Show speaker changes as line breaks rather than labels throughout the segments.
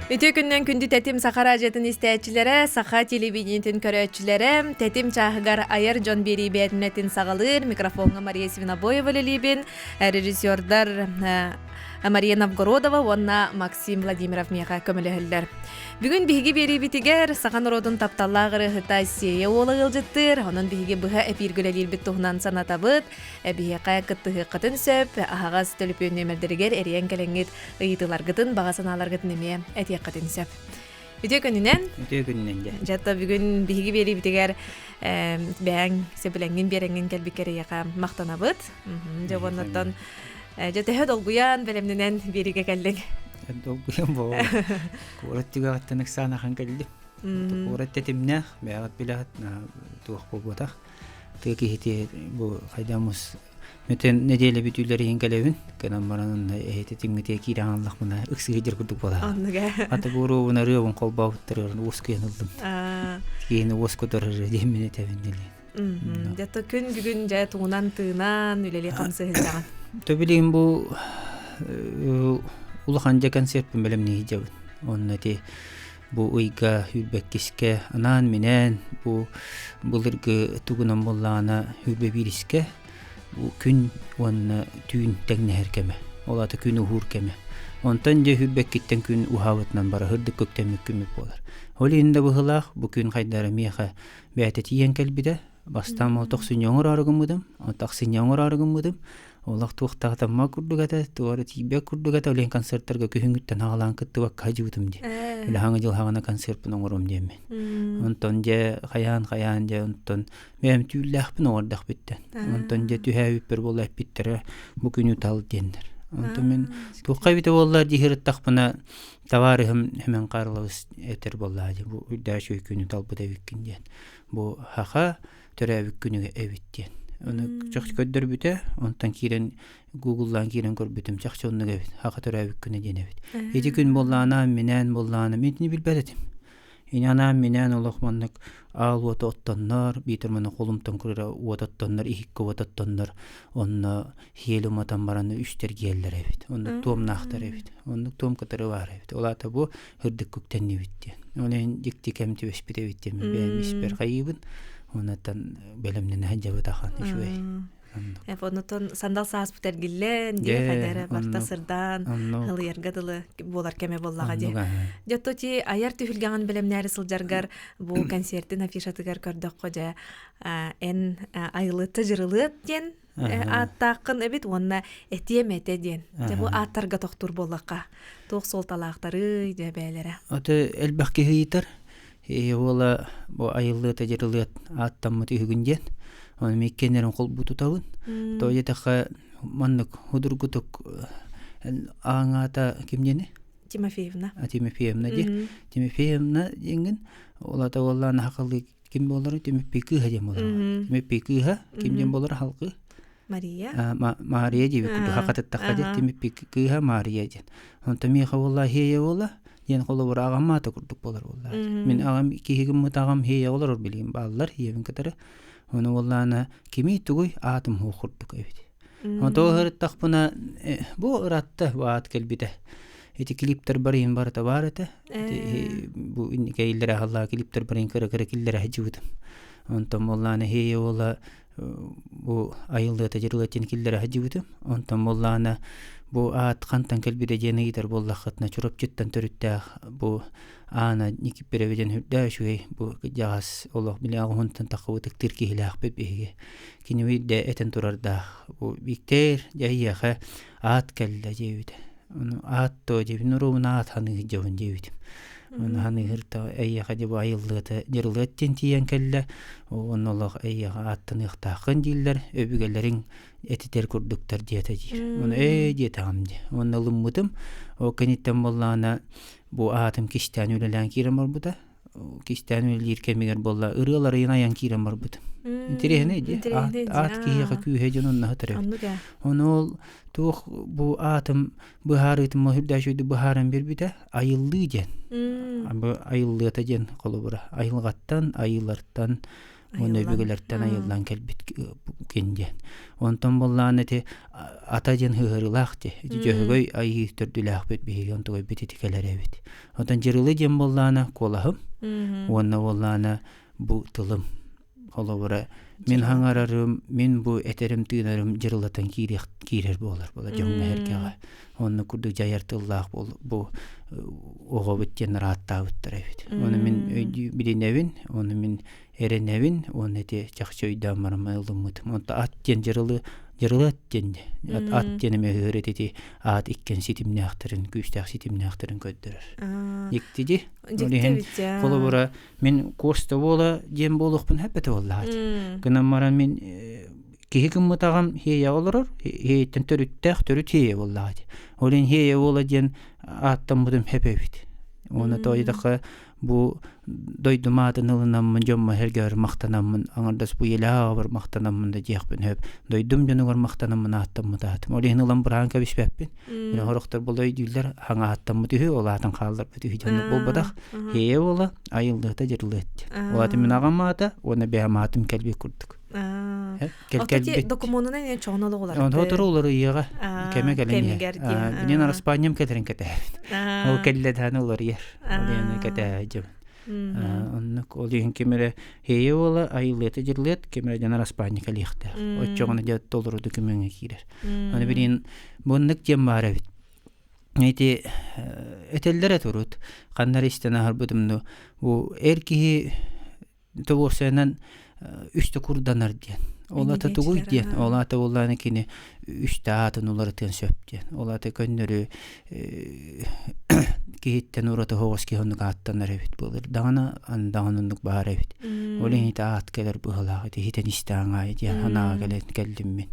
Үтүө күннэн күндү Тэтим Саха радиотын истээччилэрэ, саха телевидениетин көрөөччүлэрэ, Тэтим чааһыгар айар дьон биэрии бээтинэтин саҕалыыр микрофоҥҥа Мария Свинобоева үлэлиибин, режиссердар Мария Новгородова уонна Максим Владимиров миэхэ көмөлөһөллөр. Бүгүн биһиги биэриибитигэр саха норуотун тапталлаах ырыаһыта Сиэйэ уола ыалдьыттыыр, онон биһиги быһа эпииргэ үлэлиирбит туһунан санатабыт. Биһиэхэ кыттыһыаххытын сөп, аһаҕас төлөпүөн нүөмэрдэригэр эрийэн кэлэҥҥит ыйытыыларгытын, баҕа санааларгытын эмиэ этиэххитин сөп. Үтүө күнүнэн.
Үтүө күнүнэн дьэ.
Дьэ, бүгүн биһиги биэриибитигэр бэйэҥ сөбүлэҥҥин биэрэҥҥин кэлбиккэр эйиэхэ махтанабыт. Дьэ, уоннаттан дьэ төһө долгуйан бэлэмнэнэн биэриигэ кэллиҥ?
Долгуйан буолла. Куорат түгэҕиттэн ыксаан ахан кэллим. Куорат тэтимнээх, бэйэҕит билэҕит, туох буолбатах. Тыа киһити бу хайдамус Мөтөн нэдиэлэ бүтүүлэриһин кэлэбин. Кэнэн баран онно эһити тиҥҥитиэ киирэн аллахпына ыксыһыдьыр курдук буолар.
Оннуга.
Ата буоруобун арыабын холбообуттарыгар уоскуйан ыллым. Киһини уоскутар диэммин этэбин нэлиэн.
Дьэ күн бүгүн дьэ тугунан тыынан үлэлии хамсыһыдьаҕын.
Төбүлүн бу улахан дьэ концертпын бэлэмнии дьабын. Онно ти бу ыйга хүрбэккискэ анаан-минээн бу былыргы тугунан буоллаҕына хүрбэ биирискэ бу күн уонна түүн тэҥнэһэр кэмэ. Ол аата күн уһуур кэмэ. Онтон дьэ хүрбэккиттэн күн уһаабытынан бара һырдык көктөммүт күммүт буолар. Ол иһин да быһыылаах бу күн хайдара миэхэ бэйэтэ тиийэн кэлбитэ. Бастаан ол тохсунньу оҥороору гыммытым, тахсынньы оҥороору гыммытым. Олох туохтаатамма курдук этэ, туора тиийбэт курдук этэ, олен концерттарга күһүҥҥүттэн аҕалаан кыттыбакка садьыбытым дии. Үлэһаҥы дьылһаҕына концертпын оҥоруом диэммин. Онтон дьэ хайаан-хайаан дьэ онтон бэйэм түүллээхпин оҥордохпүттэн. Онтон дьэ түһээбиппэр буола эппиттэрэ бу күнү тал диэннэр. Онтон мин туохха эбитэ буолла дии сырыттахпына табаарыһым Хэмэн Карлович этэр буоллаа дии бу үрдээч күнү талбыт эбиккин диэн. Бу хаха төрөөбүт күнүгэ эбит диэн. Ону чахчы көрдөрбүтэ, онтон киирэн гугллаан киирэн көрбүтүм чахчы оннук эбит. Хаха төрөөбүт күнэ диэн эбит. Ити күн буоллаҕына минээн буоллаҕына мин итини билбэт этим. Ини анаан минээн олох маннык аал уота оттоннор, биитэр маны холумтан курара уот оттоннор, иһиккэ уот оттоннор, онно хиэли уматан баран үстэр гиэллэр эбит. Оннук туомнаахтар эбит. Оннук туом кытары баар эбит. Ол аата бу ырдык күктэннибит диэн. Ол иһин дьикти кэм түбэспит эбит диэн бэйэм испэр хайыыбын. Онтон бэлэмнэнэ сылдьабыт ахан үчүгэй.
Оннотон сандал сааспыт эргиллэн, дии хайдара барта сырдаан, ылыйарга дылы буолар кэмэ буоллаҕа дии. Дьэ ти айар түһүлгэҕин бэлэмнээри сылдьаргар бу концертин афишатыгар көрдөххө дьэ эн айылыытта дьырылыат диэн ааттааххын эбит уонна этиэм этэ диэн. Дьэ бу ааттарга тохтуур буоллахха туох суолталаахтарый дьэ бээлэрэ.
Аты элбэх киһи ыйытар. Уола бу айыллыата дьырылыат ааттаммыт үһүгүн диэн. Оны миккенерин холбуу тутабын. То диэтэххэ маннык худургутук ааҥаата ким диэни?
Тимофеевна.
Тимофеевна ди. Тимофеевна диэҥҥин олата уоллаан хахалыы ким буолары Тимофей кыыһа диэн буолар. Тимофей кыыһа ким диэн буолар халкы?
Мария.
Мария диэбит курдук хакатыттахха диэн Тимофей кыыһа Мария диэн. Онтон миэхэ буолла хиэйэ буолла диэн холобур аҕам маата курдук буолар буолла. Мин аҕам киһигиммыт аҕам хиэйэ олорор билигин бааллар ийэбин кытары. Ону буоллаана кимий тугуй аатым хуох курдук эбит. Онто ыһырыттахпына бу ыратта бу аат кэлбитэ. Эти клиптер барыйын барыта баар этэ. Бу инникэйиллэрэ аһаллаа клиптер барыйын кыра-кыра киллэрэ сылдьыбытым. Онтон буоллаана хиэйэ уола бу айыллыата дьырылыаттин киллэрэ сылдьыбытым. Онтон буоллаана бу аат хантан кэлбитэ диэн ыйытар буоллаххытына Чурапчыттан төрүттээх бу Аана Никиппирэбэ диэн үрдээ үчүгэй бу кырдьаҕас олох били аҕыһынтан таххыбытыктыыр киһилээхпит биһиги. Кини биирдэ этэн турардаах бу Бииктээр дьэ эйиэхэ аат кэллэ диэбитэ. Ону аат дуо диэбит норуобун аат ханыыр дьабын диэбитим. Ону ханыыһырта эйиэхэ дьэ бу айыллыата дьырылыат диэн тиийэн кэллэ. Онно олох эйиэхэ ааттаныахтааххын дииллэр, өбүгэлэриҥ этитэр курдуктар диэтэ диир. Ону ээ диэтэҕим дии. Уонна ылыммытым. Ол кэнниттэн буоллаҕына бу аатым кистээн үлэлээн киирэн барбыта. Кистээн үлэлиир кэмигэр буолла ырыаларыйын айан киирэн барбытым. Интэриэһинэй дии. Аат киһиэхэ күүһэ дьон онно сытар эбит. Ону ол туох бу аатым быһаарыытын үрдээчүйдүк быһааран биэрбитэ айыллыы диэн. Бу айыллыата диэн холобура. Айылҕаттан, айыылартан Уонна өбүгэлэртэн айыллан кэлбит кин диэн. Онтон буоллаан ити ата диэн ыһыырылаах ти. Ити дьөһөгөй айыы төрдүлээхпит биһиги онтугайбыт ити кэлэр эбит. Онтон дьырылы диэн буоллаана куолаһым уонна буоллаана бу тылым. Холобура, мин хаҥарарым, мин бу этерим тыынарым дьырылатан киирэр буолар буола дьоҥҥо эргэҕэ. Онно курдук дьайар тыллаах бу оҕобут диэн ырааттаабыттар эбит. Ону мин өйдүү билинэбин, ону мин эрэнэбин, уонна ити чахчы өйдөөн баран ылыммытым. Онто ат диэн дьырылы дьырылы ат диэн ат диэн эмиэ ыһыыр ити аат иккен ситимнээхтэрин, күүстээх ситимнээхтэрин көрдөрөр. Дьиктиди. Ол иһин холобура мин Куоста буола диэн буолуохпун хэппэтэ буоллаҕа. Гынан баран мин киһи гыммытаҕым хиэйэ олорор, хиэйиттэн төрүттээх төрүт хиэйэ буоллаҕа дии. Ол иһин хиэйэ буола диэн ааттаммытым хэп эбит. Уонна тоойдоххо бу дойдум аатын ылынаммын, дьоммор сэргэбэр махтанаммын, аҥардас бу ийэлээх махтанаммын да диэхпин сөп. Дойдум дьонугар махтанаммын ааттаммыт аатым. Ол иһин ылан быраан кэбиспэппин. Мин сорохтор була өйдүүллэр, хаҥа ааттаммыт үһү, ол аатын хаалларбыт үһү дьоннук буолбатах. Хиэйэ буола, айыллыата дьырылыат. Ол аата мин аҕам аата уонна бэйэм аатым кэлбит курдук.
Кэл докумуонунан эн чоҕун олоҕулар.
Сотору уларыйыаҕа кэмэ кэлэн иһэр. Минин араспаанньам кэлэрин кэтэһэбин. Ол кэллэ даҕаны уларыйар. Ол иһин кэтэһэдьэбин. Оннук ол иһин ким эрэ хиэйэ уола айыллыата дьырылыат ким эрэ дьон араспаанньа кэлиэхтээх. Оччоҕуна дьэ толору докумуоҥҥа киирэр. Аны билигин бу оннук диэн баар эбит. Ити этэллэрэ турут ханна эрэ истэн аһарбытым ну бу эр киһи туруорсуйанан үстэ курданар диэн. Ол ата тугуй диэн. Ол ата буоллаҕына кини үстэ аатын уларытыан сөп диэн. Ол ата көннөрү киһиттэн ураты оһоҕос киһи оннук ааттанар эбит буолар. Даҕаны даҕаны оннук баар эбит. Ол иһин ити аат кэлэр быһалаах ити хитэн истэҕиҥ аайы диэн санааҕа кэлэн кэллим мин.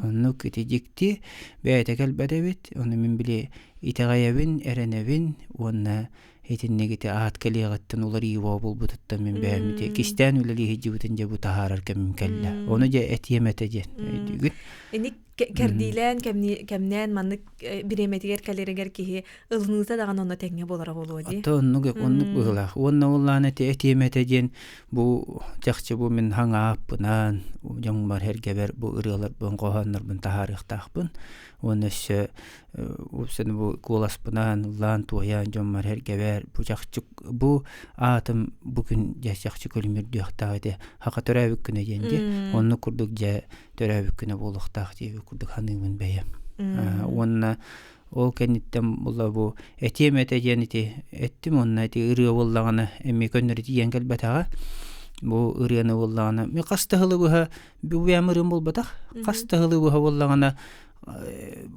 Оннук ити дьикти бэйэтэ кэлбэт эбит. Ону мин били итэҕэйэбин, эрэнэбин уонна итинник ити аат кэлиэҕиттэн уларыйыы буолбутуттан мин бэйэм ити кистээн үлэлии сылдьыбытын дьэ бу таһаарар кэмим кэллэ. Ону дьэ этиэм этэ диэн өйдүүгүт.
Ини кэрдиилээн кэмнээн маннык бириэмэтигэр кэлэригэр киһи ылыныыта даҕаны онно тэҥҥэ буолара буолуо дии.
Ата оннук оннук быһыылаах. Уонна улаан эти этиэм этэ диэн бу чахчы бу мин хаҥааппынан дьоҥмор эргэбэр бу ырыаларбын хоһооннорбун таһаарыахтаахпын. Уонна өссө Уопсайынан бу куоласпынаан, ыллаан, туойаан дьоммор эргэбэр бу чахчы бу аатым бу күн дьэ чахчы күлүмүрдүөхтээх этэ. Хака төрөөбүт күнэ диэн дии. Оннук курдук дьэ төрөөбүт күнэ буолуохтаах диэбит курдук саныыбын бэйэм. Уонна ол кэнниттэн була бу этиэм этэ диэн ити эттим уонна ити ырыа буоллаҕына эмиэ көннөрү тиийэн кэлбэтэҕэ. Бу ырыаны буоллаҕына мен хас да сылы быһа бу бэйэм ырыам буолбатах. Хас да сылы быһа буоллаҕына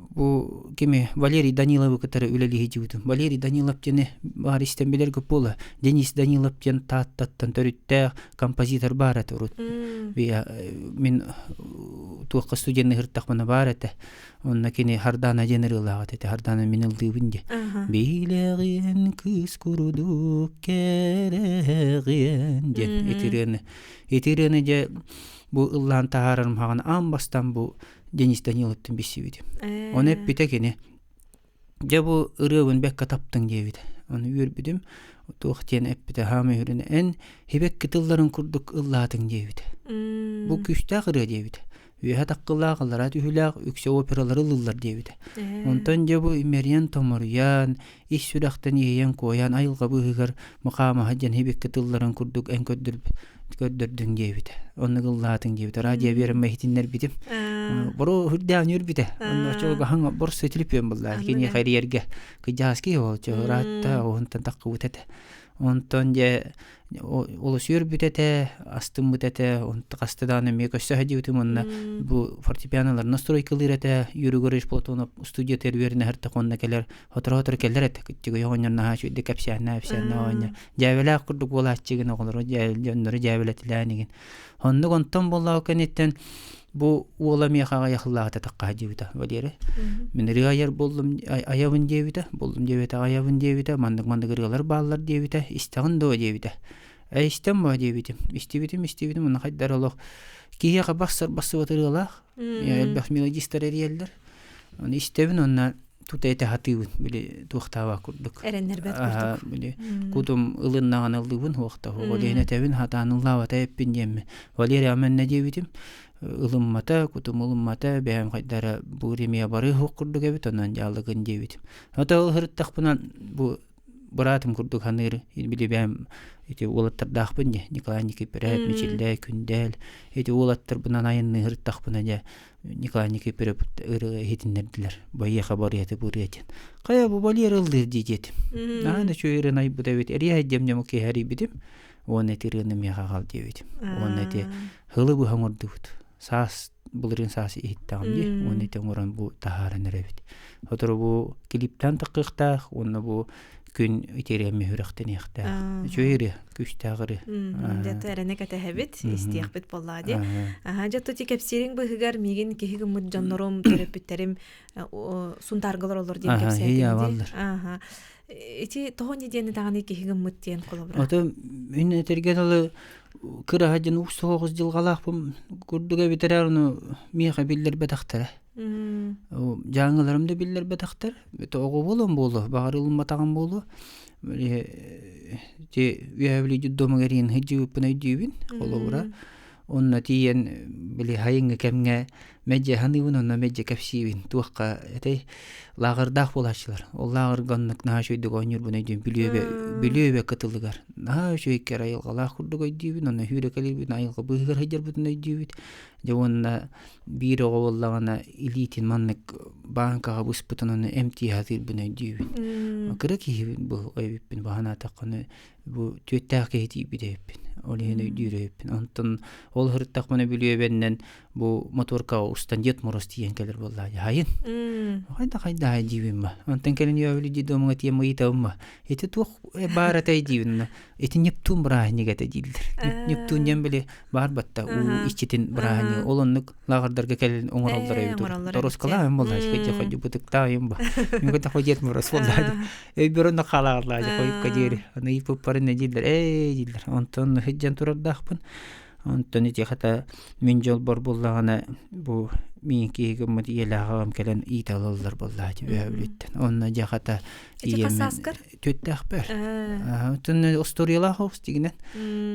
бу кими Валерий Даниловы кытары үлэлии сылдьыбытым. Валерий Данилов диэни баар истэн билэргит буола. Денис Данилов диэн Тааттаттан төрүттээх композитор баар этэ урут. Мин туохха студенны ыһыртахпына баар этэ. Онно кини Хардана диэн ырыалаах этэ. Хардана мин ыллыыбын диye. Билэҕиэн кыыс курдук кэрэҕиэн диэн ити ырыаны. Ити ырыаны дьэ бу ыллаан таһаарарым хаҕана аан бастаан бу Денис Даниловтан билсибитим. Ону эппитэ кини, дьэ бу ырыабын бэккэ таптыҥ диэбитэ. Ону үөрбүтүм, туох диэн эппитэ, хаама үһүрүнэ, эн хибэкки тылларын курдук ыллаатыҥ диэбитэ. Бу күүстээх ырыа диэбитэ. Үөһэ таккылаах, аллараа түһүүлээх, үксэ опералары ыллыллар диэбитэ. Онтон дьэ бу имэрийэн-томоруйан, ис сүрэхтэн иэйэн-куойан айылҕа быыһыгар мукаамаһа диэн хибикки тылларын курдук эн көрдөрдүҥ диэбитэ. Оннук ыллаатыҥ диэбитэ. Радио биэрэммэ иһитиннэрбитим. Боро үрдээн үөрбүтэ. Онно оччолорго хаҥа борсо телефон буллаа. Киниэхэ эрийэргэ кыдьааски ол чоһураатта оһунтан таххыбыт этэ. Онтон дьэ олус үөрбүт этэ, астыммыт этэ, онто хаста даҕаны эмиэ көссө сылдьыбытым уонна бу фортепианолар настройкалыыр этэ, Юрий Егорович Платонов студиятыгар үөрэнэ сыртах уонна кэлэр сотору-сотору кэлэр этэ, кыттыгый оҕонньор наһаа үчүгэйдик кэпсээннээ, эпсээннээ оҕонньор. Дьээбэлээх курдук буолааччыгын оҕолору дьоннору дьээбэлэтилээн игин. Оннук онтон буоллаҕа кэнниттэн бу уола миэхэ аҕыйах сыллааҕыта тахха диэбитэ Валерий. Мин ырыа айар буоллум айабын диэбитэ, буллум диэбитэ, айабын диэбитэ, маннык-маннык ырыалар бааллар диэбитэ, истэҕин дуо диэбитэ. Э истэн боо диэбитим. Истибитим, истибитим, уонна хайдар олох киһиэхэ барсар барсыбат ырыалаах. Элбэх мелодистар эрийэллэр. Оны истэбин уонна. тута этэ хатыыбын били туохтаабаа курдук.
Эрэннэрбэт курдук.
Били кутум ылыннаҕына ыллыыбын хуохта Валерия этэбин хатаан ыллаабата эппин диэммин. Валерия манна диэбитим ылыммата, кутум ылыммата, бэйэм хайдара бу ремия бары хуох курдук эбит, онон дьаалыгын диэбитим. Ото ол һырыттахпына бу быраатым курдук саныыр били бэйэм ити уолаттардаахпын дьэ Николай Никифорович Мичиллээ Күндэл ити уолаттарбынан айанныы һырыттахпына дьэ Николай Никифорович ырыа иһитиннэрдилэр байыаха барыаты бырыа диэн хайа бу Валера ыллыыр дии диэтим наһаа да үчүгэй ырыаны айбыт эбит эриэһэйдиэм дьомо киэһэ эрийбитим уонна ити ырыаны миэхэ аҕал диэбитим уонна ити һылы быһа оҥордубут саас былырыын саас иһиттэҕим дии уонна ити оҥорон бу таһааран эрэбит сотору бу клиптаан таххыахтаах уонна бу күн итириэмми сүрэхтэниэхтээх үчүгэй ырыа күүстээх ырыа
Дьэ эрэнэ кэтэһэбит истиэхпит буоллаа дии аха дьэ тути кэпсиириҥ быһыгар миигин киһи гыммыт дьоннорум төрөппүттэрим сунтааргалар олор диэн кэпсээтиҥ дии аха ити тоҕо не диэн даҕаны киһи гыммыт диэн холобура
ото мин этэргэ дылы кыраһа диэн уус соҕус дьылҕалаахпын курдук эбитэрэ ону миэхэ биллэрбэтэхтэрэ дьааҥыларым да биллэрбэтэхтэр оҕо буолуом буолуо баҕар ылымматаҕым буолуо ти үөһэ Бүлүү детдомугар эрийэн сылдьыбыппын өйдүүбүн холобура онно тиийэн били сайыҥҥы кэмҥэ Мэддьэ саныыбын онно мэддьэ кэпсиибин туохха этэй лааҕырдаах буолааччылар ол лааҕырга оннук наһаа үчүгэйдик оонньуурбун өйдүүм Бүлүүбэ Бүлүүбэ кытылыгар наһаа үчүгэй кэрэ айылҕалаах курдук өйдүүбүн онно сүүрэкэлиирбин айылҕа быыһыгар сылдьарбытын өйдүүбүт дьэ уонна биир оҕо буоллаҕына илиитин маннык бааҥкаҕа быспытын ону эмтии сатыырбын өйдүүбүн кыра киһибин бу эбиппин бу санаатаххына бу түөттээх киһи тиийбит эбиппин ол иһин өйдүүр эбиппин онтон ол сырыттахпына Бүлүүбэннэн бу моторкаҕа устан Дед Мороз тиийэн кэлэр буоллаа хайын хайда хайда диибин ба онтон кэлин үөбүлү дии домуҥа тиийэн ыйытабын ба ити туох баар этэй диибин ити Нептун бырааһынньыга этэ дииллэр Нептун диэн били баар батта уу иччитин бырааһынньыга ол оннук лааҕырдарга кэлэн оҥороллор эбит торускалаан буоллаа хойдьу хойдьу бытыктаайым ба мин хой Дед Мороз буоллаа өйбөр онно хаалаҕаллаа хойукка диэри аны ыйыппыппарын дииллэр ээ дииллэр онтон сылдьан турардаахпын Онтон ити хата мин дьолбор буллаҕына бу миин киһи гыммыт ийэлээх аҕам кэлэн иитэ ылаллар буоллаачы үөһэ Бүлүүттэн. Онно дьэ хата
Ити
ийэм
хас сааскар?
түөттээхпэр. Оттон остуоруйалаах оҕус дигинэн.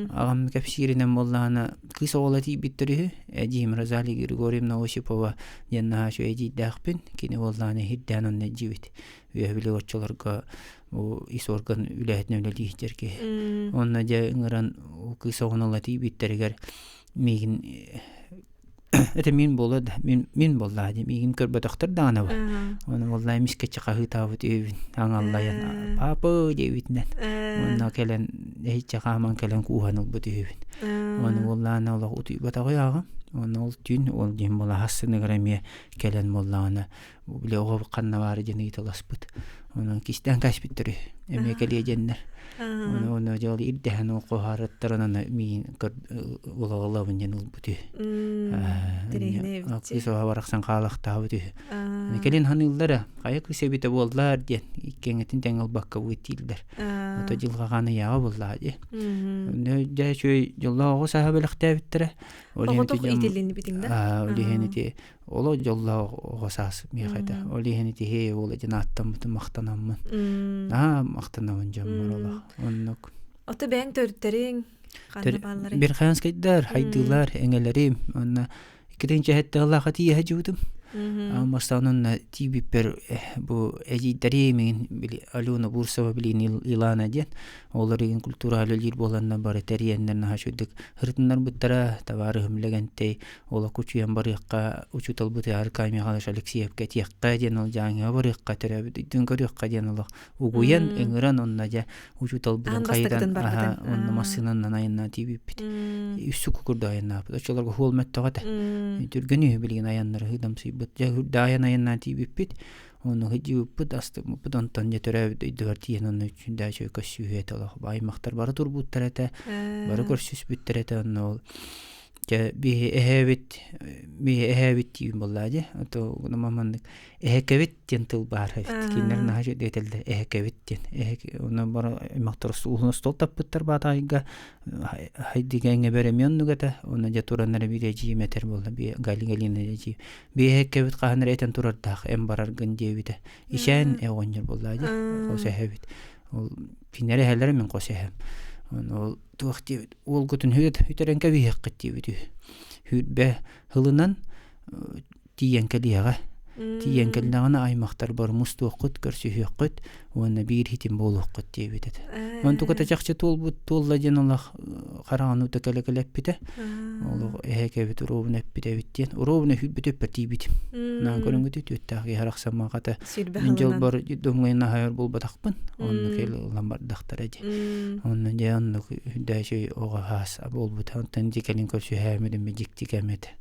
Аҕам кэпсииринэн буоллаҕына кыыс оҕоло тиийбиттэр үһү. Эдьиийим Розалия Григорьевна Осипова диэн наһаа үчүгэй эдьиийдээхпин. Кини буоллаҕына иһирдээн онно илдьибит. Үөһэ Бүлүү оччолорго бу ис орган үлэһитинэн үлэлии сылдьар киһи. Онно дьэ ыҥыран кыыс оҕону ыла тиийбиттэригэр миигин это мин буолуо да мин мин буоллаа дии миигин көрбөтөхтөр даҕаны ба ону буоллаа эмискэччи хаһыытаабыт үһүбүн аҥаллайан папа диэбитинэн онно кэлэн эһиччэ хааман кэлэн кууһан ылбыт үһүбүн ону буоллаана олох утуйбатаҕый аҕам ону ол түүн ол дьиҥ буола хассыныгар эмиэ кэлэн буоллаҕына били оҕо ханна баары диэн ыйыталаспыт онон кистээн кээспиттэр үһү эмиэ кэлиэ диэннэр ону ону дьол ирдэһэн ол хоһаарыттар онон миин улаҕалабын диэн ылбыт үһү кыыс оҕо барахсан хаалахтаабыт үһү кэлин ханыыллара хайа кыыс эбитэ буоллар диэн иккиэҥэтин тэҥ ылбакка дииллэр ото дьылҕаҕаан ыйааҕа буоллаҕа дии дьэ үчүгэй дьоллоох оҕо сааһа бэлэхтээбиттэрэ ол иһин
итиллинибитиҥ да
ол иһин ити Оло дьоллоох оҕо саас миэхэ этэ. Ол иһин ити уола диэн ааттаммытым махтанаммын. Наһаа махтанабын дьоммор олох. Оннук.
Ото бэйэҥ төрүттэриҥ ханна баалларый?
Верхоянскайдар, хайдыылар, эҥэлэрим. Онно иккитин чэһэттэҕилаах тиийэ дьыбытым. Бастаан онно тиийбиппэр бу эдьиийдэрим иҥин били Алена Бурсова билигин Илана диэн Олор игин культура үлэлиир буоланнар бары тэрийэннэр наһаа үчүгдүк ырытыннарбыттара табаарыһым Лэгэнтэй олох учуйан барыахха учууталбыт Аркадий Михайлович Алексеевка этиэххэ диэн ол дьааҥыга барыахха төрөөбүт өйдүн көрүөххэ диэн олох угуйан ыҥыран онно дьэ учууталбытын хайытан онно массыынанан айаннаан тиийбиппит үс сукку курдук айаннаабыт оччолорго хуол мөттөҕө этэ түргэн үһү билигин айаннары ыдамсыйбыт дьэ үрдэ айан айаннаан тиийбиппит Ону сылдьыбыппыт, астыммыппыт, онтон дьэ төрөөбүт дойдубар тиийэн онно үчүгэй үчүгэй көрсүһүү этэ олох. Аймахтар бары турбуттар этэ, бары көрсүспүттэр этэ онно ол. Дьэ биһи эһээбит биһи эһээбит диибин буоллаа дии. Ото маннык эһэкэбит диэн тыл баар эбит. Кинилэр наһаа үчүгэй этэллэр эһэкэбит диэн. Эһэк онно бары аймахтар уһун остуол таппыттар баатаайга хайдыга эҥэбэр эмиэ оннук этэ. Онно дьэ туран эрэ биир эдьиийим этэр буолла би Галина Галина эдьиий. Би эһэкэбит хаһан эрэ этэн турардаах эн бараргын диэбитэ. Ишээн э оҕонньор буоллаа дии. Хос эһэбит. Ол кинилэр эһэлэрэ мин хос эһэм. Ол туох диэбит уолгутун үтэрэн кэбиһиэххит диэбит үһү. Хүүрбэ һылынан тиийэн кэлиэҕэ. Тиийэн кэллэҕинэ аймахтар бары мустуоххут, көрсүһүөххүт уонна биир хитим буолуоххут диэбит этэ. Онтуката чахчы туолбут туолла диэн олох хараҕын уута кэлэ-кэлэ эппитэ. Олох эһэкэбит уруобун эппит эбит диэн. Уруобуна хүүрбүт өппөр тиийбитим. Наан көрүҥҥүтү түөттээх киһи арахсаммаката Мин дьолбор домҥойун аһайар буолбатахпын. Онно кэл ылан бардахтара дии. Онно дьэ оннук үрдээчэй оҕо хаас буолбута. Онтон дьэ кэлин көрсүһээмирим дьикти кэм этэ.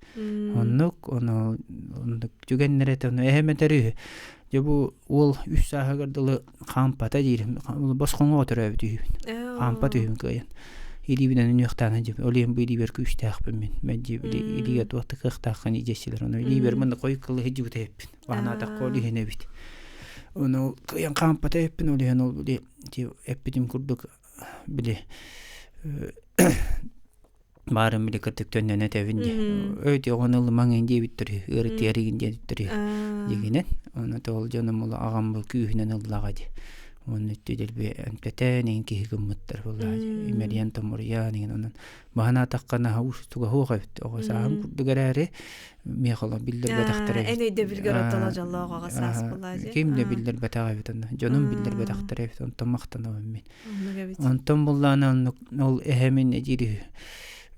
Оннук ону оннук түгэннэр этэ. Ону эһэм этэр үһү. Дьэ бу уол үс сааһыгар дылы хаампата диир. Босхоҥоҕо төрөөбүт үһүбүн. Хаампат үһүбүн кыайан. Илиибинэн үнүөхтээн дьип. Ол иһин бу илиибэр күүстээхпин мин. Мэлдьи илиигэ туох да кыахтааххын дьиэччилэр. Ону илиибэр манна хойуккалыы сылдьыбыта эппин. Баһанаатахха ол иһин эбит. Ону кыайан хаампата эппин, ол иһин ол били эппитим курдук били баарым били кырдык төннөн этэбин дии. Өйдө оҕону ылымаҥ ин диэбиттэр ыарытыйарыгын диэбиттэр дигинэн. Ону тоол дьонум ол аҕам бу күүһүнэн ыллаҕа дии. Уонна өттү дэлби эмтэтэн иҥин киһи гыммыттар буоллаҕа дии. Имэрийэн томоруйан иҥин онон баһанаатахха наһаа уустуга суох эбит. Оҕо сааһым курдук эрээри миэхэ олох биллэрбэтэхтэр эбит.
Эн өйдөбүлгэр оттоло дьоллоох оҕо саас буолаа
Ким да биллэрбэтэх эбит онно. Дьонум биллэрбэтэхтэр эбит. Онтон махтанабын мин. Онтон буллаана оннук ол эһэмин диир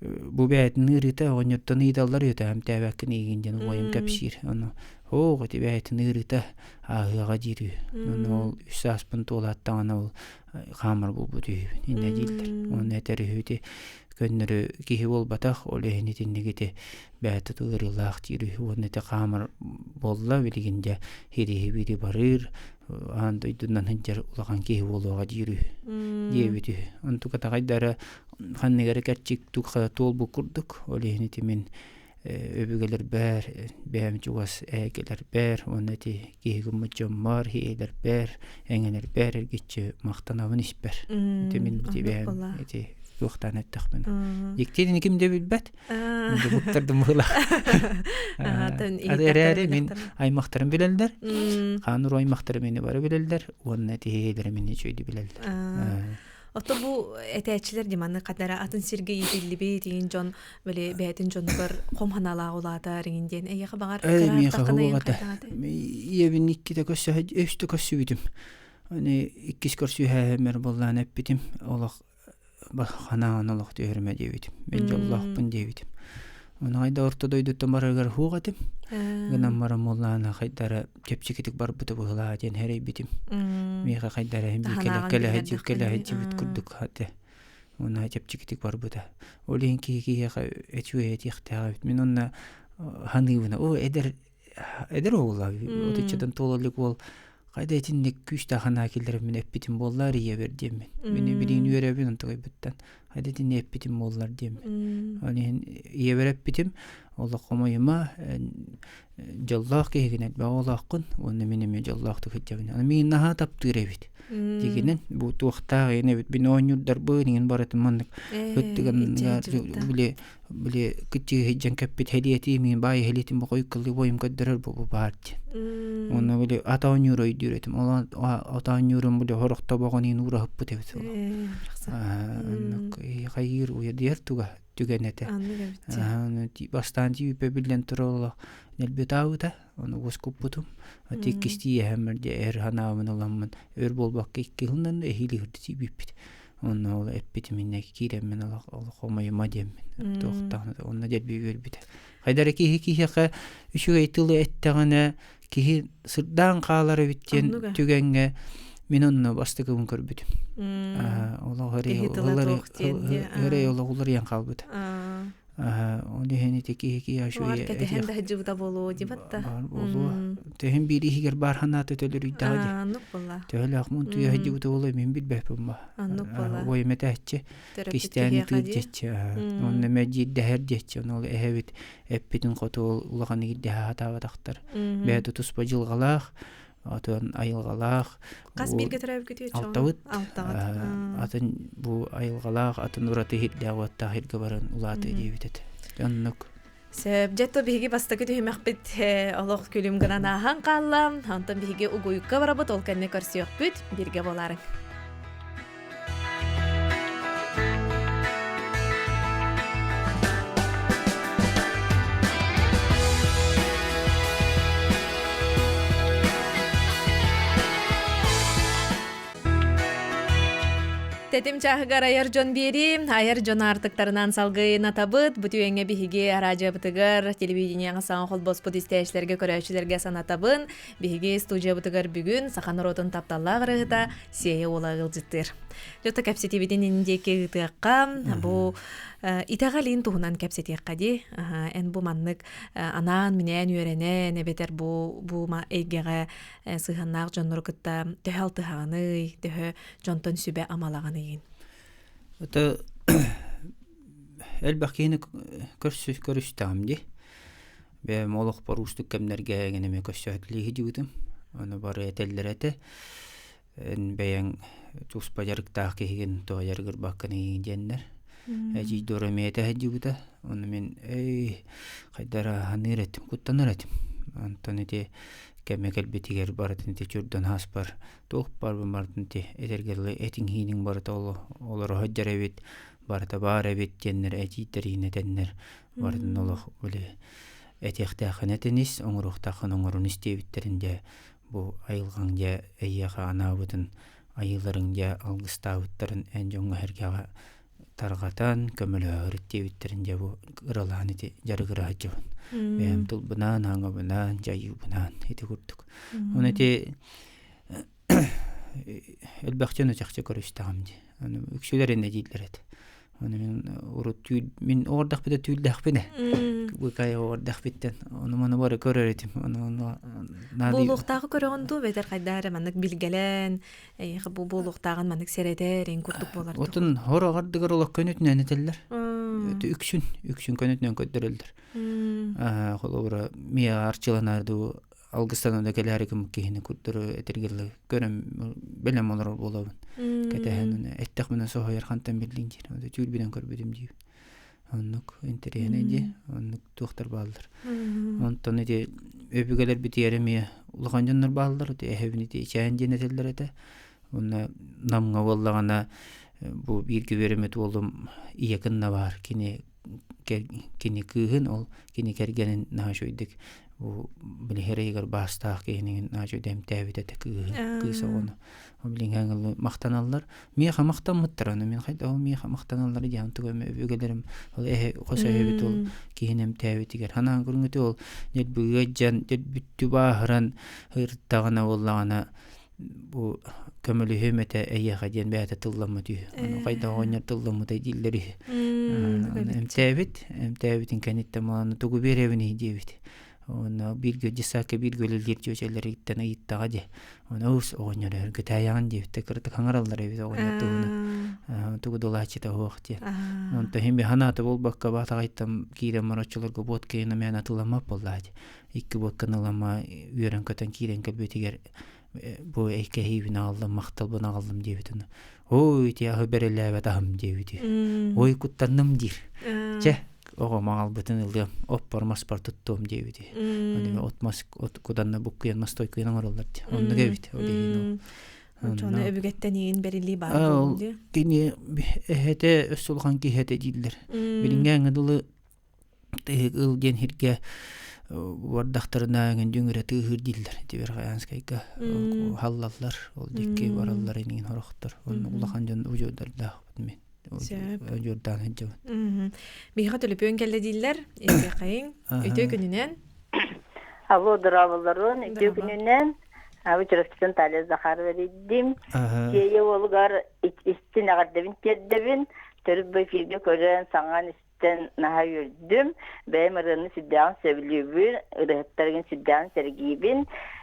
бу бэйэтин ыарыыта оҕонньоттон ыйыталлар үөтэ эмтээбэккин иигин диэн убайым кэпсиир. Ону оо ити бэйэтин ыарыыта ааһыаҕа диир үһү. Ону ол үс сааспын туолааттаҕына ол хаамар буолбут үһүбүн. Иннэ дииллэр. Уонна этэр үһү ити көннөрү киһи буолбатах, ол иһин итинник ити бэйэтэ ыарыылаах диир үһү уонна ити хаамар буолла билигин дьэ хириһи бири барыыр аан дойдунан сылдьар улахан киһи буолуоҕа диир үһү диэбит үһү онтуката хайдара ханнык эрэ кэрчик туолбут курдук ол иһин ити мин өбүгэлэрбэр бэйэм чугас эһэкэлэрбэр уонна ити киһи гыммыт дьоммор ийэлэрбэр эҥэлэрбэр эргиччи махтанабын испэр ити мин ити бэйэм ити туохтаан эттэхпинэ дьиктини ким да билбэт Буктардым быһыылаах. Эрээри мин аймахтарым билэллэр. Хаан уруу аймахтарым мени бары билэллэр уонна тиһиэлэрэ мини үчүгэйдик билэллэр.
Ото бу этээччилэр диманы хадара атын сиргэ иитиллибит иин дьон били бэйэтин дьонугар хом ханаалаах улаатар иҥин диэн эйиэхэ баҕар
Миэхэ хуоҕата. Ийэбин иккитэ көрсө өстө көрсүбүтүм. Аны иккис көрсүһээһимэр буоллаан эппитим. Олох ханаан олох түһэрмэ диэбитим. Мен дьоллоохпун диэбитим. Ону хайда орто дойдуттан барарыгар хуох этим. Гынан баран буоллаана хайдара чэпчэкитик барбыта быһылаа диэн хэрэйбитим. Миэхэ хайдара кэлэ кэлэ сылдьыбыт курдук хаты. Уонна чэпчэкитик барбыта. Ол иһин киһи киһиэхэ үчүгэй этиэхтээх эбит. Мин онно ханыыбына, о эдэр эдэр уола отуччатан туола илик уол хайда итинник күүстээх санаа киллэрэммин эппитим буоллар ийэбэр диэммин. Мин билигин үөрэбин онтугайбыттан хайда итинник эппитим буоллар диэммин. Ол иһин ийэбэр эппитим олох хомойума дьоллоох киһигин элбэх оҕолооххун уонна мин эмиэ дьоллоохтук сылдьабын. Аны миигин наһаа таптыыр эбит. Дигинэн бу туохтаах иһин эбит мин оонньуурдарбын иҥин барытын маннык ыттыган били били кыччыы сылдьан кэппит һэлиэтии мин баай һэлиэтин бу хойуккалыы бойум көрдөрөр бу бу баар диэн. Уонна били ат оонньуур өйдүүр этим. Ол ат оонньуурум били хорох тобоҕун иин уураһыппыт эбит ол. Оннук хайыыр уйадыйар туга түгэн этэ. Бастаан тиийбиппэ биллэн турар олох нэлбитаабыта ону уоскуппутум. Иккистии эһэммэр дьэ эр санаабын ыламмын өр буолбакка икки сылынан эһиили үрдү тиийбиппит. Онно ол эппитим иннэ киирэммин олох олох хомойума диэммин туохтаҕына онно дэлби үөрбүтэ. Хайдара киһи киһиэхэ үчүгэй тылы эттэҕинэ киһи сырдаан хаалар эбит диэн түгэҥҥэ мин онно бастакыбын көрбүтүм. Олох өрей олох уларыйан хаалбыта. Ол иһин ити киһи киһи
Оҕор кэтэһэн да сылдьыбыта буолуо дибат да.
Баар буолуо. Төһөн биир иһигэр баар ханаата төлөрүйдэҕэ дии.
Аннук буолла.
Төһөлөөх мун туйа сылдьыбыта буолуо мин билбэппин ба.
Аннук буолла.
Убайым этээччи
Төрөппүт
кистээн
киһиэхэ
ытыыр
дии.
диэччи. Онно мэлдьиирдэһэр диэччи. Ону ол эһэбит эппитин хоту ол улахан иирдэһэ сатаабатахтар. Бэйэтэ туспа дьылҕалаах, атын айылҕалаах.
Хас бииргэ төрөөбүккүтүй
Алтабыт.
Алтаҕыт.
Атын бу айылҕалаах, атын ураты иһирдээх уоттаах иһиргэ баран улаатыы диэбит этэ. Оннук.
Сөп, дьэ то биһиги бастакы түһүмэхпит олох күлүм гынан ааһан хаалла. Онтон биһиги угуйукка барабыт, ол кэннэ көрсүөхпүт, бииргэ буолаарыҥ. Тэтим чааһыгар айар дьон биэрии, айар дьон аартыктарынан салгыы атабыт. Бу түгэҥҥэ биһиги араадьыйабытыгар, телевидениеҕа саҥа холбоспут истээччилэргэ, көрөөччүлэргэ санатабын. Биһиги студиябытыгар бүгүн саха норуотун тапталлаах ырыаһыта Сиэйэ уола ыалдьыттыыр. Дьото кэпсэтиибитин инниндиэки ыытыахха, бу итэҕэлин туһунан кэпсэтиэххэ дии. Эн бу маннык анаан-минээн үөрэнэн, эбэтэр бу бу эйгэҕэ сыһыаннаах дьоннору кытта төһө алтыһаҕыный, төһө дьонтон сүбэ амалаҕаныйын?
Это элбэх киһини көрүстэҕим дии. Бэйэм олохпор уустук кэмнэргэ эҥин эмиэ көрсөөтүлүү сылдьыбытым. Ону бары этэллэр этэ. Эн бэйэҥ туспа дьарыктаах киһигин тоҕо дьарыгырбаккын игин диэннэр. Эдьиий Дора эмиэ этэ сылдьыбыта. Ону мин эй хайдара саныыр этим, куттанар этим. Онтон ити кэмэ кэлбитигэр барытын ити чурдан ааспар туох барбын барытын ити этэргэ дылы этиҥ-ииниҥ барыта олоро сылдьар эбит, барыта баар эбит диэннэр этиитэриин этэннэр барытын олох били этиэхтээххин этинис, оҥоруохтааххын оҥорун ис диэбиттэрин дьэ бу айылҕаҥ дьэ эйиэхэ анаабытын айыыларыҥ дьэ алгыстаабыттарын эн дьоҥҥо-сэргэҕэ тарҕатан көмөлөһөр диэбиттэрин дьэ бу ыралаан ити дьарыгыра сылдьабын. Бэйэм тылбынаан, хаҥабынаан, дьайыыбынаан ити курдук. Оны ити элбэх дьону чахчы көрүстэҕим дии. Аны үксүлэр иннэ дииллэр этэ. Аны мин урут түүл мин оҕордохпута түүллээхпин ээ. Быкай оҕордохпиттэн ону маны бары көрөр этим. Ону ону
Буолуохтааҕы көрөҕүн дуу бэтэр хайдаа эрэ маннык билгэлээн эйиэхэ бу буолуохтааҕын маннык сэрэтэр эн курдук буолар
Отун хор ардыгар олох көнөтүнэн этэллэр. Үксүн үксүн көнөтүнэн көрдөрөллөр. Холобура миэхэ арчыланар дуу алгыстанан да кэлээри гыммыт киһини курдары этэргэллэ көрөн бэлэм олорор буолабын. Кэтэһэн эттэхпинэ соһуйар хантан биллиҥ диир. Ото түүл көрбүтүм диир. Оннук интэриэһинэй дии. Оннук туохтар бааллар. Онтон ити өбүгэлэрбитигэр эмиэ улахан дьоннор бааллар. Ити эһэбин ити ичээн диэн этэллэр этэ. Уонна Намҥа буоллаҕына бу бииргэ үөрэммит уолум ийэ кынна баар. Кини кини кыыһын ол кини кэргэнин наһаа үчүгэйдик бу билиһэр ыйыгар баастаах киһини наһаа үчүгэйдик эмтээбит этэ кыыһы кыыс оҕону билиҥҥэ махтаналлар миэхэ махтаммыттар аны мин хайдах ол миэхэ махтаналлар диэн тугу эмэ өбүгэлэрим ол эһэ хос эһэбит ол киһини эмтээбитигэр ханаан көрүҥүтү ол дьэлбыга дьан дьэлбүттү бааһыран ырыттаҕына буоллаҕына бу көмөлөһүөм этэ эйиэхэ диэн бэйэтэ тылламмыт үһү. Ону хайдах оҕонньор тылламмытай дииллэр үһү. Эмтээбит, эмтээбитин кэнниттэн мааны тугу биэрэбиний диэбит. Уонна бииргэ десакка бииргэ үлэлиир дьүөчэлэриттэн ыйыттаҕа дии. Ону ус оҕонньор өргүтээйэҕин диэбит. Кыратык хаҥараллар эбит оҕонньор туһунан. Тугу дулааччыта суох диэн. Онтон иһин ханаата буолбакка баатаҕайтан киирэн мароччуларга буот киһин эмээн атыламмат буоллаа дии. Икки буокканы ылама үөрэн-көтөн киирэн кэлбитигэр бу эйкэһиибин аҕаллым, махталбын аҕаллым диэбитин ой ити аһы бэрэлээбэт аһым диэбити ой куттанным диир чэ оҕом аҕалбытын ылыам оппор маспар туттуом диэбити ону от мас от куданна буккуйан мастойкуйан оҥороллор дии оннук эбит ол иһин
Оччону өбүгэттэн иин бэриллии баар буолун дии.
Кини эһэтэ өссө улахан киһи этэ дииллэр. Билиҥҥээҥҥэ дылы Тыһык ыл диэн сиргэ бардахтарына эҥин дүҥүрэ тыаһыыр дииллэр. Ити Верхоянскайга халлаллар, ол диэки бараллар иниин сорохтор. Онно улахан дьон удьуордардаахпыт мин. Удьуордаан сылдьабын.
Биһиэхэ төлөпүөн кэллэ дииллэр. Истиэхэйиҥ. Үтүө күнүнэн.
Алло, здраволорун. Үтүө күнүнэн. Абы Чурапчытын Талия Захарова дидим. Сиэйэ уолугар истин эҕэрдэбин тиэрдэбин. Төрүт бу эфиргэ көрөн, саҥан. истэн наһаа үөрдүм. Бэйэм ырыаны сүрдээҕин сөбүлүүбүн, ырыаһыттаргын сүрдээҕин сэргиибин.